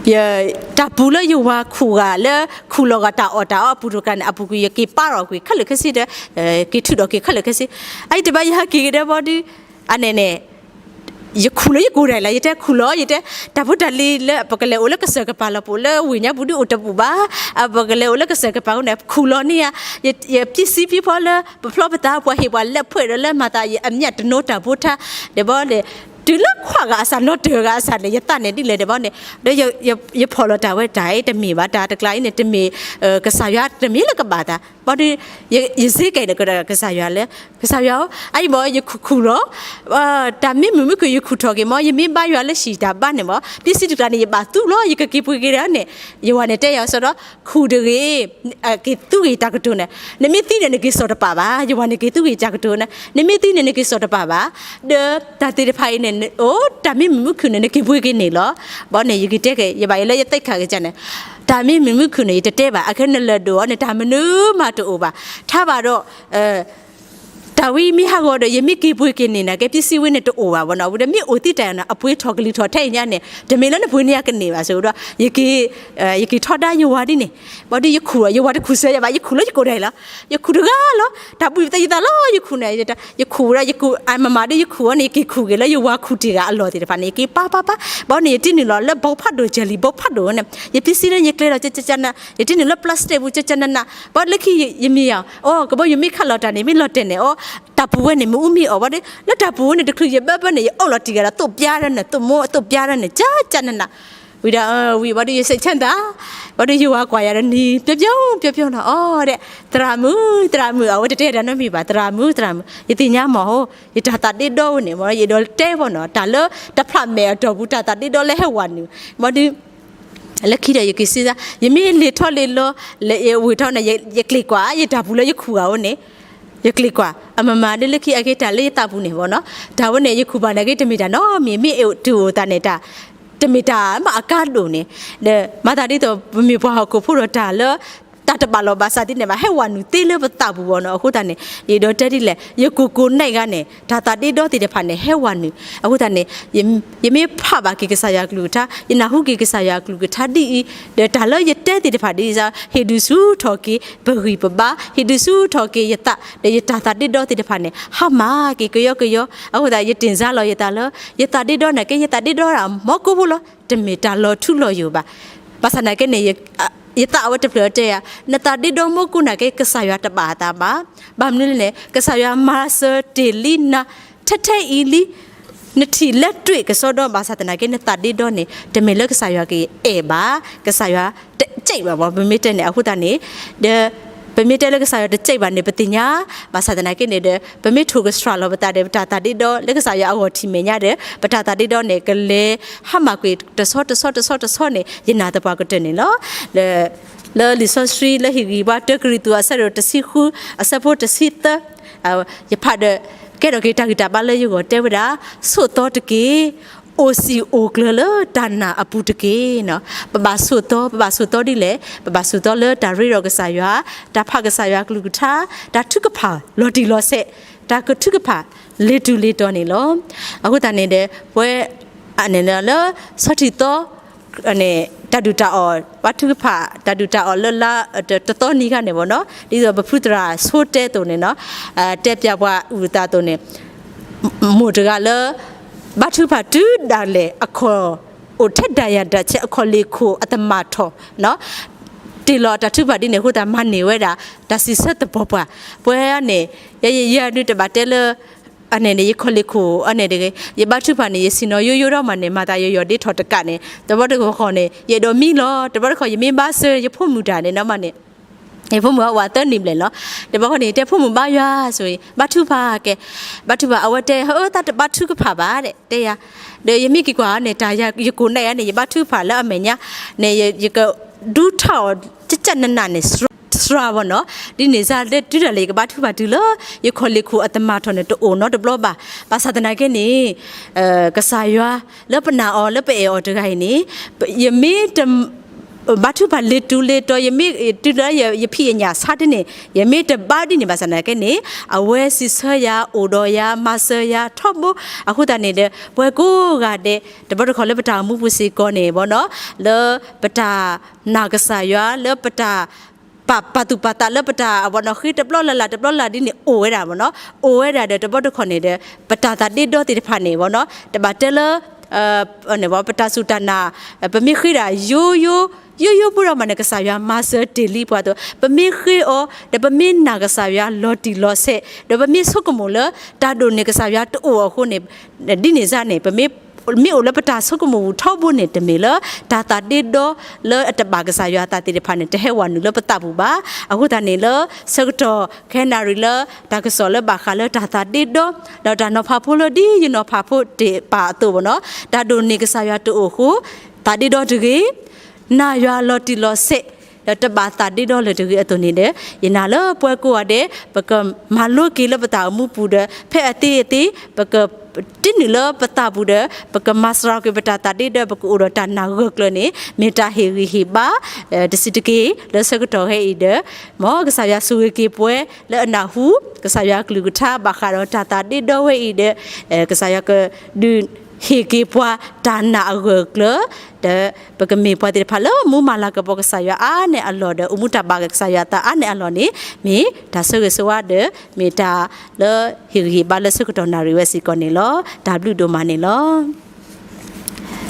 တၢ်ပူၤလၢယဝၤခူၣ်ဂၤလၢ ခူၣ်လီၤဂာ်တၢ်အီၣ်တၢ်အီအပူၤတကးန့ၣ် အပူၤကွံာ်ယက့ၤပာ်ထီၣ်ကွံာ်ခဲလၢာ်ခဲဆ့ဒီး က့ၤထုးထီၣ်က့ၤခဲလၢာ်ခဲဆ့, အအံၤတဘျီယဟဲက့ၤကဒါဘီဒုး, အန့ၣ်န့ၣ် ယခူၣ်လၢယကိာ်ဒၣ်လီၤ, ယတဲခူၣ်လီၤ ယတဲ တၢ်ဖိတၢ်လံၤလၢပကလဲၤအိၣ်လၢကစၢၢ်ကပၤလီၤ ပအိၣ်လၢဝ့ၢ်ညါပူၤဒုးအိၣ်တဘူးဘၣ်, ပကလဲၤအိၣ်လၢကစၢၢ်ကပၤအဃိန့ၣ် ခူၣ်လီၤန့ၢ်ဧါ, ယပံစံဖံဖီလၢ ပဖျီပသးပှၤဟ့ၣ်ပှၤလဲၤဖှဲးဒီးလၢမၤသးယအမျးတနိတၢ်ဖိထါ, ဒီးဘီန့ၣ် တုၤလၢခွးဂၤအစၢ်နီတဂၤအစၢ်န့ၣ် ယသးန့ၣ်ဒ်လဲၣ်ဒီးဘီန့ၣ် ဒီးယဖီၣ်လီၤတၢ်ဝဲတၢ်အံၤတမ့ၢ်ဘၣ် တၢ်တကျါအံၤန့ၣ် တမ့ၢ် ကစၢ်ယွၤတမ့ၢ်လၢကဘၣ်သး ဘီဒုး ယစ့ကဲန့ၣ်ကစၢ်ယွၤလၢ ကစၢ်ယွၤဧၢ, အအံၤဘီ ယခူၣ်ခူၣ်လီၤ, တၢ်မ့ၢ်မုာ်မုာ်ခုၣ် ယခူၣ်ထီၣ်က့ၤမီၢ် ယမ့ၢ်ဘါယွၤလၢဟံၣ်တၢ်ဘါန့ၣ်မီၢ် ပံစံတကျါန့ၣ် ယဘၣ်သူလီၤ ယကက့ၤပှ့ၤက့ၤဒၣ်န့ၣ်, ယဝၤန့ၣ်တဲယၤစ့ၢ်ဒီး ခူၣ်တဂ့ၤ, က့ၤသူက့ၤတၢ်ကတိၤန့ၣ်, နမ့ၢ်သံန့ၣ် နက့ၤစိာ်တပာ်ဘၣ်, ယဝၤန့ၣ်က့ၤသူက့ၤတၢ်ကတိၤန့ၣ် နမ့ၢ်သံန့ၣ် နက့ၤစိာ်တပာ်ဘၣ်, ဒီးတၢ်သ့ၣ်တဖၣ်အံၤန့ၣ် အိၣ် တၢ်မ့ၢ်မုာ်မုာ်ခုၣ်န့ၣ် နက့ၤပှ့ၤက့ၤန့ၣ်လီၤ, ဘီန့ၣ် ယကတဲက့ၤ ယဘၣ်အံၤလၢယသ့ၣ်ခၣ်ကစၢ်န့ၣ်, တၢ်မ့ၢ်မုာ်မုာ်ခုၣ်န့ၣ် ယတတဲဘၣ် အခဲနလၢၢ်ဒိၣ်အီၤန့ၣ် တၢ်မနုၤမးတအိၣ်ဘၣ်, ထါဘၣ်ဒီး တၢ်ဝဲမ့ၢ်ဟးဂီၤဒီး ယမ့ၢ်က့ၤပှ့ၤက့ၤန့ၣ်နာ်က့ ပံစံဝဲန့ၣ်တအိၣ်ဘၣ်ဘီနီၤ, ဝံၤဒီးမ့ၢ်အိၣ်သံတၢ်အံၤနီၤ အပှ့ၤထီၣ်ကလံၤထီၣ်ထဲအံၤညါန့ၣ် တမ့ၢ်လၢနပှ့ၤန့ၢ်အကန့ၢ်ဘၣ် စ့ၢ်ကီးဒီး ယက့ၤ ယက့ၤထီဒါယဝၤဒ်န့ၣ်, ဘီဒုးယခူၣ်လီၤ ယဝၤတခူၣ်စၢၤယၤဘၣ် ယခူၣ်လၢယကိာ်ဒၣ်အံၤလီၤ, ယခူၣ်တဂၤလီၤ, တၢ်ဘှံးပသးယသးလီၤ ယခူၣ်န့ၣ်, ယခူၣ်ဝဲဒၣ် ယခူၣ်အမၤမၤဒီးယခူၣ်အီၤန့ၣ် ယက့ၤခူၣ်က့ၤလၢ ယဝၤခူၣ်တ့ၢ်ဂၤအလီၢ်သ့ၣ်တဖၣ်န့ၣ် ယက့ၤပာ်ပာ်ပာ်, ဘီန့ၣ် ယတ့နုာ်လီၤလၢဘီဖးဒိၣ် jelly ဘီဖးဒိၣ်န့ၣ် ယပံစံလၢယကျဲလီၤ ကကနန, ယတ့နုာ်လၢ plastic ပူၤ ကကနန, ဘီလၢခံယမံၤယၤ အိ ကဘီယူၤမ့ၢ်ခးလီၤတၢ်န့ၣ် မ့ၢ်လီၤတဲာ်န့ၣ် အိ တၢ်ပူၤဝဲန့ၣ် မ့ၢ်အူမ့ၢ်အီၣ်ဘီဒီး လၢတၢ်ပူၤဝဲန့ၣ် တချုးယဘၢဘၢန့ၣ် ယအိၣ်လီၤတံၢ်ဂၤဒီး သိၣ်ပျါဒီးန့ၣ် သိၣ်မိၢ်သိၣ်ပျါဒီးန့ၣ် ကကနန, ဝံၤဒီး ဝံၤဘီဒုးယစံးဆၢသး, ဘီဒုးယဝၤကွၢ်ယၤဒီးနံၤ ပျီပျီ ပျီပျီနီၤ အိ ဒီး သရၣ်မုၣ် သရၣ်မုၣ် အဝဲတတဲတၢ်နီတမံၤဘၣ် သရၣ်မုၣ် သရၣ်မုၣ် ယသ့ၣ်ညါမးဟိ ယတၢ်သးဒ့ဒီဝဲန့ၣ် မ့ၢ်ယအဲၣ်ဒိးတဲဘီနီၤ တၢ်လၢတဖျးမဲာ်အတီၢ်ပူၤ တၢ်သးဒ့ဒီလၢဟဲဝၤနုာ် ဘီဒုး လၢခံဒီးယက့ၤစံးသး ယမ့ၢ်လ့ၤထီၣ်လ့ၤလီၤ လၢဝ့ၢ်ထီၣ်န့ၣ် ယကျ့ၤကွၢ် ယတၢ်ပူၤလၢယခူၣ်ဂၤအိၣ်န့ၣ် ယကျ့ၤကွၢ် အမၤမၤဒ်လၢခံအက့ၤတၢ်လၢယသးပူၤန့ၣ်ဘီနီၤ တၢ်ဝဲန့ၣ် ယခူၣ်ဘၣ်န့ၣ်က့ၤ တမ့ၢ်တၢ်နီတမံၤ မ့ၢ်အဲၣ်တုၤအိၣ်သးန့ၣ်တၢ် တမ့ၢ်တၢ်မၤအကါဒိၣ်န့ၣ် ဒီးမၤသးဒ်သိး ပမ့ၢ်ပှၤဟီၣ်ခိၣ်ဖိဒီးတၢ်လၢ တၢ်တဘၣ်လီၤဘၣ်စးဒ်န့ၣ်ဘၣ် ဟဲဝၤနုာ်သ့လၢပသးပူၤဘီနီၤ အဃိသတးန့ၣ် ယအဲၣ်ဒိးတဲဒ်လဲၣ် ယကိၢ်ကိၢ်နံၣ်ဂၤန့ၣ် တၢ်သးဒ့ဒီသ့ၣ်တဖၣ်န့ၣ် ဟဲဝၤနုာ် အဃိသတးန့ၣ် ယမ့ၢ်ဖးဘၣ်က့ၤကစၢ်ယွၤအကလုၢ်ကထါ ယနၢ်ဟူက့ၤကစၢ်ယွၤအကလုၢ်ကထါဒ်အံၤ ဒီးတၢ်လၢယတဲသ့ၣ်တဖၣ်ဒ်အံၤ ဟ့ၣ်ဒုးဆူၣ်ထီၣ်က့ၤ ပဂံၢ်ပဘါ ဟ့ၣ်ဒုးဆူၣ်ထီၣ်က့ၤယသး ဒီးယတၢ်သးဒ့ဒီသ့ၣ်တဖၣ်န့ၣ် ဟါမၢ်က့ၤကယီကယီ အဃိသတး ယတင်စားလီၤယသးလၢ ယသးဒ့ဒီနာ်က့ ယသးဒ့ဒီတၢ်မီကိၢ်ဖိလီၤ တမ့ၢ်တၢ်လီၤထူလီၤယိာ်ဘၣ် ဘၣ်ဆၣ်သနာ်က့န့ၣ် ယသးအဝဲတဖျၢၣ်တဲယၤ နသးဒ့ဒီမီကိၢ်နာ်က့ ကစၢ်ယွၤတဘၣ်အသးဘၣ် ဘၣ်မနုၤလဲၣ်န့ၣ် ကစၢ်ယွၤမၤစၢၤတ့ၢ်လံနၤ ထဲထဲအံၤလံ နထံၣ်လၢတွံၣ်ကစီဒီဘၣ်ဆၣ်သနာ်က့ နသးဒ့ဒီန့ၣ် တမ့ၢ်လၢကစၢ်ယွၤကအဲၣ်ဘၣ် ကစၢ်ယွၤတကြိုက်ဘၣ်ဘီ ပမ့ၢ်တဲန့ၣ် အဃိသတးန့ၣ် ဒီး ပမ့ၢ်တဲလၢကစၢ်ယွၤတကြိုက်ဘၣ်န့ၣ် ပသ့ၣ်ညါ ဘၣ်ဆၣ်သနာ်က့န့ၣ်ဒီး ပမ့ၢ်ထိၣ်ကစှၤလီၤပသးဒီး ပတၢ်သးဒ့ဒီလၢကစၢ်ယွၤအဂီၢ်ထံၣ်မဲာ်ညါဒီး ပတၢ်သးဒ့ဒီန့ၣ် ကလဲၤဟါမၢ်ကွံာ်တဆီတဆီတဆီတဆီန့ၣ် ယနာ်သပှၢ်ကတၢၢ်န့ၣ်လီၤ. လၢ လၢလံာ်စီဆှံလၢဟ့ၣ်ဂံၢ်ဘါတၢကရံၣ်သူးအဆၢဒိၣ်တဆံဃု အဆၢဖိတဆံသၢ ယဖးဒီး ကဲထီၣ်က့ၤတၢ်ဂံၢ်တၢ်ဘါလၢယဂီၢ်တဲဝဲဒၣ် ဆိးသီတက့ၢ် အိၣ်စံာ်အိၣ်ကျၢၤလၢတၢ်နာ်အပူၤတက့ၢ်. ပဘၣ်ဆိးသီ ပဘၣ်ဆိးသီဒ်လဲၣ် ပဘၣ်ဆိးသီလၢတၢ်ရ့ဒီးကစၢ်ယွၤ တၢ်ဖးကစၢ်ယွၤကလုၢ်ကထါ တၢ်ထုကဖၣ်လီၤတံၢ်လီၤဆဲး တၢ်ကထုကဖၣ်လ့ၤတူာ်လ့ၤတီၤန့ၣ်လီၤ. အဃိသတးန့ၣ်ဒီး ပဝဲ အန့ၣ်လၢ ဆီထံၣ်သီ န့ၣ် တၢ်ဒုၣ်တၢ်အီၣ် ဘါထုကဖၣ် တၢ်ဒုၣ်တၢ်အီၣ်လၢလါ တသီနံၤခါန့ၣ်ဘီနီၤ ဒ်သိးပဖုသရၣ်ဆိတဲအသိးန့ၣ်နီၤ တဲပၠးပှၤအုၣ်အသးအသိးန့ၣ် မိၢ်တဂၤလၢ ဘါထုကဖၣ်တုၤဒၣ်လဲာ်အခီၣ် အိၣ်ထဲဒၣ်ယၤဒၣ်ဆဲးအခီၣ်လ့ၢ်ခိၣ်အတမၢ်ထီၣ်နီၤ တ့ၢ်လီၤတၢ်ထုကဖၣ်ဒ်န့ၣ်အဃိသတး မၤန့ၢ်ဝဲဒၣ် တၢ်စံးဆၢသပှၢ်ပှၢ်, ပှဲၤန့ၣ် ယဲယဲယဲဒုးတဘၣ်တဲလၢ အန့ၣ်န့ၣ် ယခီၣ်လ့ၢ်ခိၣ်အန့ၣ်တဂ့ၤ, ယဘါထုကဖၣ်န့ၣ် ယဆ့ၣ်နီၤယိယိဒီးမးန့ၣ် မၤသးယယီၢ်ဒ့ထီၣ်တကးန့ၣ် တဘျီတခီၣ်န့ၣ် ယအဲၣ်ဒိးမံလီၤ, တဘျီတခီၣ် ယမ့ၢ်ဘါစၢၤယဖိမုၣ်တၢ်န့ၣ်နီၤမးန့ၣ် ယဖိမုၣ်အဝဲသၢနံၣ်ဘျဲၣ်လီၤ, တဘျီခီၣ်န့ၣ် ယတဲဖိမုၣ်ဘါယွၤဆိၣ်ဂ့ၤ ဘါထုကဖၣ်ကဲ, ဘါထုကဖၣ် အဝဲတဲ ဟၢ သးတဘါထုကဖၣ်ဘၣ် တဲယၤ, ဒီးယမ့ၢ်က့ၤကွၢ်န့ၣ် တၢ်ယကိးနၢ်ယၤန့ၣ် ယဘါထုကဖၣ်လၢအမဲာ်ညါန့ၣ် ယကဒူထီၣ်အီၤ ကကနနၢ်န့ၣ် စှၤဘၣ်နီၤ, ဒ်န့ၣ်စ့ၢ်လၢတုၤဒၣ်လဲာ် ယကဘါထုကဖၣ်တုၤလၢ ယခီၣ်လ့ၢ်ခိၣ်အတမၤထီၣ်န့ၣ် တအိၣ်နီတဘျီဘၣ်, ဘၣ်ဆၣ်သနာ်က့န့ၣ် ကစၢ်ယွၤလၢပနာ်အီၤလၢပအဲၣ်အီၤတဂၤအံၤန့ၣ် ယမ့ၢ်တ ဘါထုကဖၣ်လ့ၤတူၤလ့ၤတီၤ ယမ့ၢ်တုၤလၢယဖံးယညၣ်ဆါတန့ၣ် ယမ့ၢ်တဘါဒ်န့ၣ်ဘၣ်ဆၣ်သနာ်က့န့ၣ် အဝဲစံးဆၢယၤ အိၣ်ဒီးယၤ မၤစၢၤယၤထီဘိ, အဃိသတးန့ၣ်ဒီး ပှၤကိးဂၤဒဲး တဘျီတခီၣ်လၢပတၢ်အိၣ်မူပူၤစ့ၢ်ကီးန့ၣ်ဘၣ်နီၤ လၢပတၢ်နာ်ကစၢ်ယွၤ လၢပတၢ် ပာ်သူၣ်ပာ်သးလၢပတၢ်အဝဲနီၤ ဃ့တဘျီလၢ်လၢ်တဘျီလၢ်ဒ်န့ၣ် အိၣ်ဝဲဒၣ်ဘၣ်နီၤ, အိၣ်ဝဲဒၣ်ဒီးတဘျီတခီၣ်န့ၣ်ဒီး ပတၢ်သးဒ့ဒီသ့ၣ်တဖၣ်န့ၣ်ဘၣ်နီၤ တဘၣ်တဲလၢ ပတၢ်စူၢ်တၢ်နာ် ပမ့ၢ်ဃ့ဒၣ်ယိယိ ယိယိဖိဒီးမးန့ၣ် ကစၢ်ယွၤမၤစၢၤတ့ၢ်လံပှၤအသိး ပမ့ၢ်ဃ့အီၤ ဒီးပမ့ၢ်နာ်ကစၢ်ယွၤလီၤတံၢ်လီၤဆဲး ဒီးပမ့ၢ်ဆိကမိၣ်လၢ တၢ်ဒိၣ်န့ၢ်ကစၢ်ယွၤတအိၣ်အဃိန့ၣ် ဒ်န့ၣ်စ့ၢ်န့ၣ် ပမ့ၢ် မ့ၢ်အိၣ်လၢပတၢ်ဆိကမိၣ်ပူၤထီဘိန့ၣ် တမ့ၢ်လၢ တၢ်သးဒ့ဒီလၢအတဘၣ်ကစၢ်ယွၤအသးသ့ၣ်တဖၣ်န့ၣ် တဟဲဝဲနုာ်လၢပသးပူၤဘၣ်. အဃိသတးန့ၣ်လၢ ဆၢကတီၢ်ခဲနၣ်ရံၣ်လၢ တၢ်ကစီၣ်လၢဘၣ်ဃးလၢတၢ်သးဒ့ဒီ ဒီးတၢ်နီၤဖးဖိလၢဒ်ယနီၤဖးဖိတ့ၢ်ပာ်အသိးဘၣ်နီၤ တၢ်ဒိၣ်န့ၢ်ကစၢ်ယွၤတအိၣ်အဃိ သးဒ့ဒီတဂ့ၤ နာ်ယွၤလီၤတံၢ်လီၤဆဲး ဒီးတဘၣ်သးဒ့ဒီလၢၤတဂ့ၤအသိးန့ၣ်ဒီး ယနာ်လၢပှၤကိးဂၤဒဲး ပကမၤလိက့ၤလၢပတၢ်အိၣ်မူပူၤဒီး ဖဲအသ့အသ့ ပက တ့နုာ်လၢပသးပူၤဒီး ပကမၤစှၤက့ၤပတၢ်သးဒ့ဒီ ပကအိၣ်ဒီးတၢ်နာ်ဂၢၢ်ကျၢၤန့ၣ် မ့ၢ်တၢ်ဟ့ၣ်ဂံၢ်ဟ့ၣ်ဘါ တဆံးတက့ၢ် လၢဆၢကတီၢ်ခဲအံၤဒီး မ်ကစၢ်ယွၤဆိၣ်ဂ့ၤက့ၤပှၤလၢအနၢ်ဟူ ကစၢ်ယွၤကလုၢ်ကထါဘၣ်ဃးဒီးတၢ်သးဒ့ဒီဝဲအံၤဒီး ကစၢ်ယွၤကဒုးဟ့ၣ်က့ၤပှၤတၢ်နာ်အဂၢၢ်အကျၢၤ ဒီးပကမ့ၢ်ပှၤသ့ၣ်တဖၣ်လၢမူမၤလၤကပီၤကစၢ်ယွၤအါန့ၢ်အလီၢ်ဒီး အိၣ်မူတၢ်ဘၣ်ကစၢ်ယွၤအသးအါန့ၢ်အလီၢ်န့ၣ် မ့ၢ်တၢ်ဆၢဂ့ၤဆၢဝါဒီး မ့ၢ်တၢ်လၢဟ့ၣ်ဂံၢ်ဟ့ၣ်ဘါလၢဆၢကတီၢ်နၣ်ရံၣ်ဝဲစ့ၢ်ကီးန့ၣ်လီၤ. တၢ်ဘျုးဒိၣ်မးန့ၣ်လီၤ.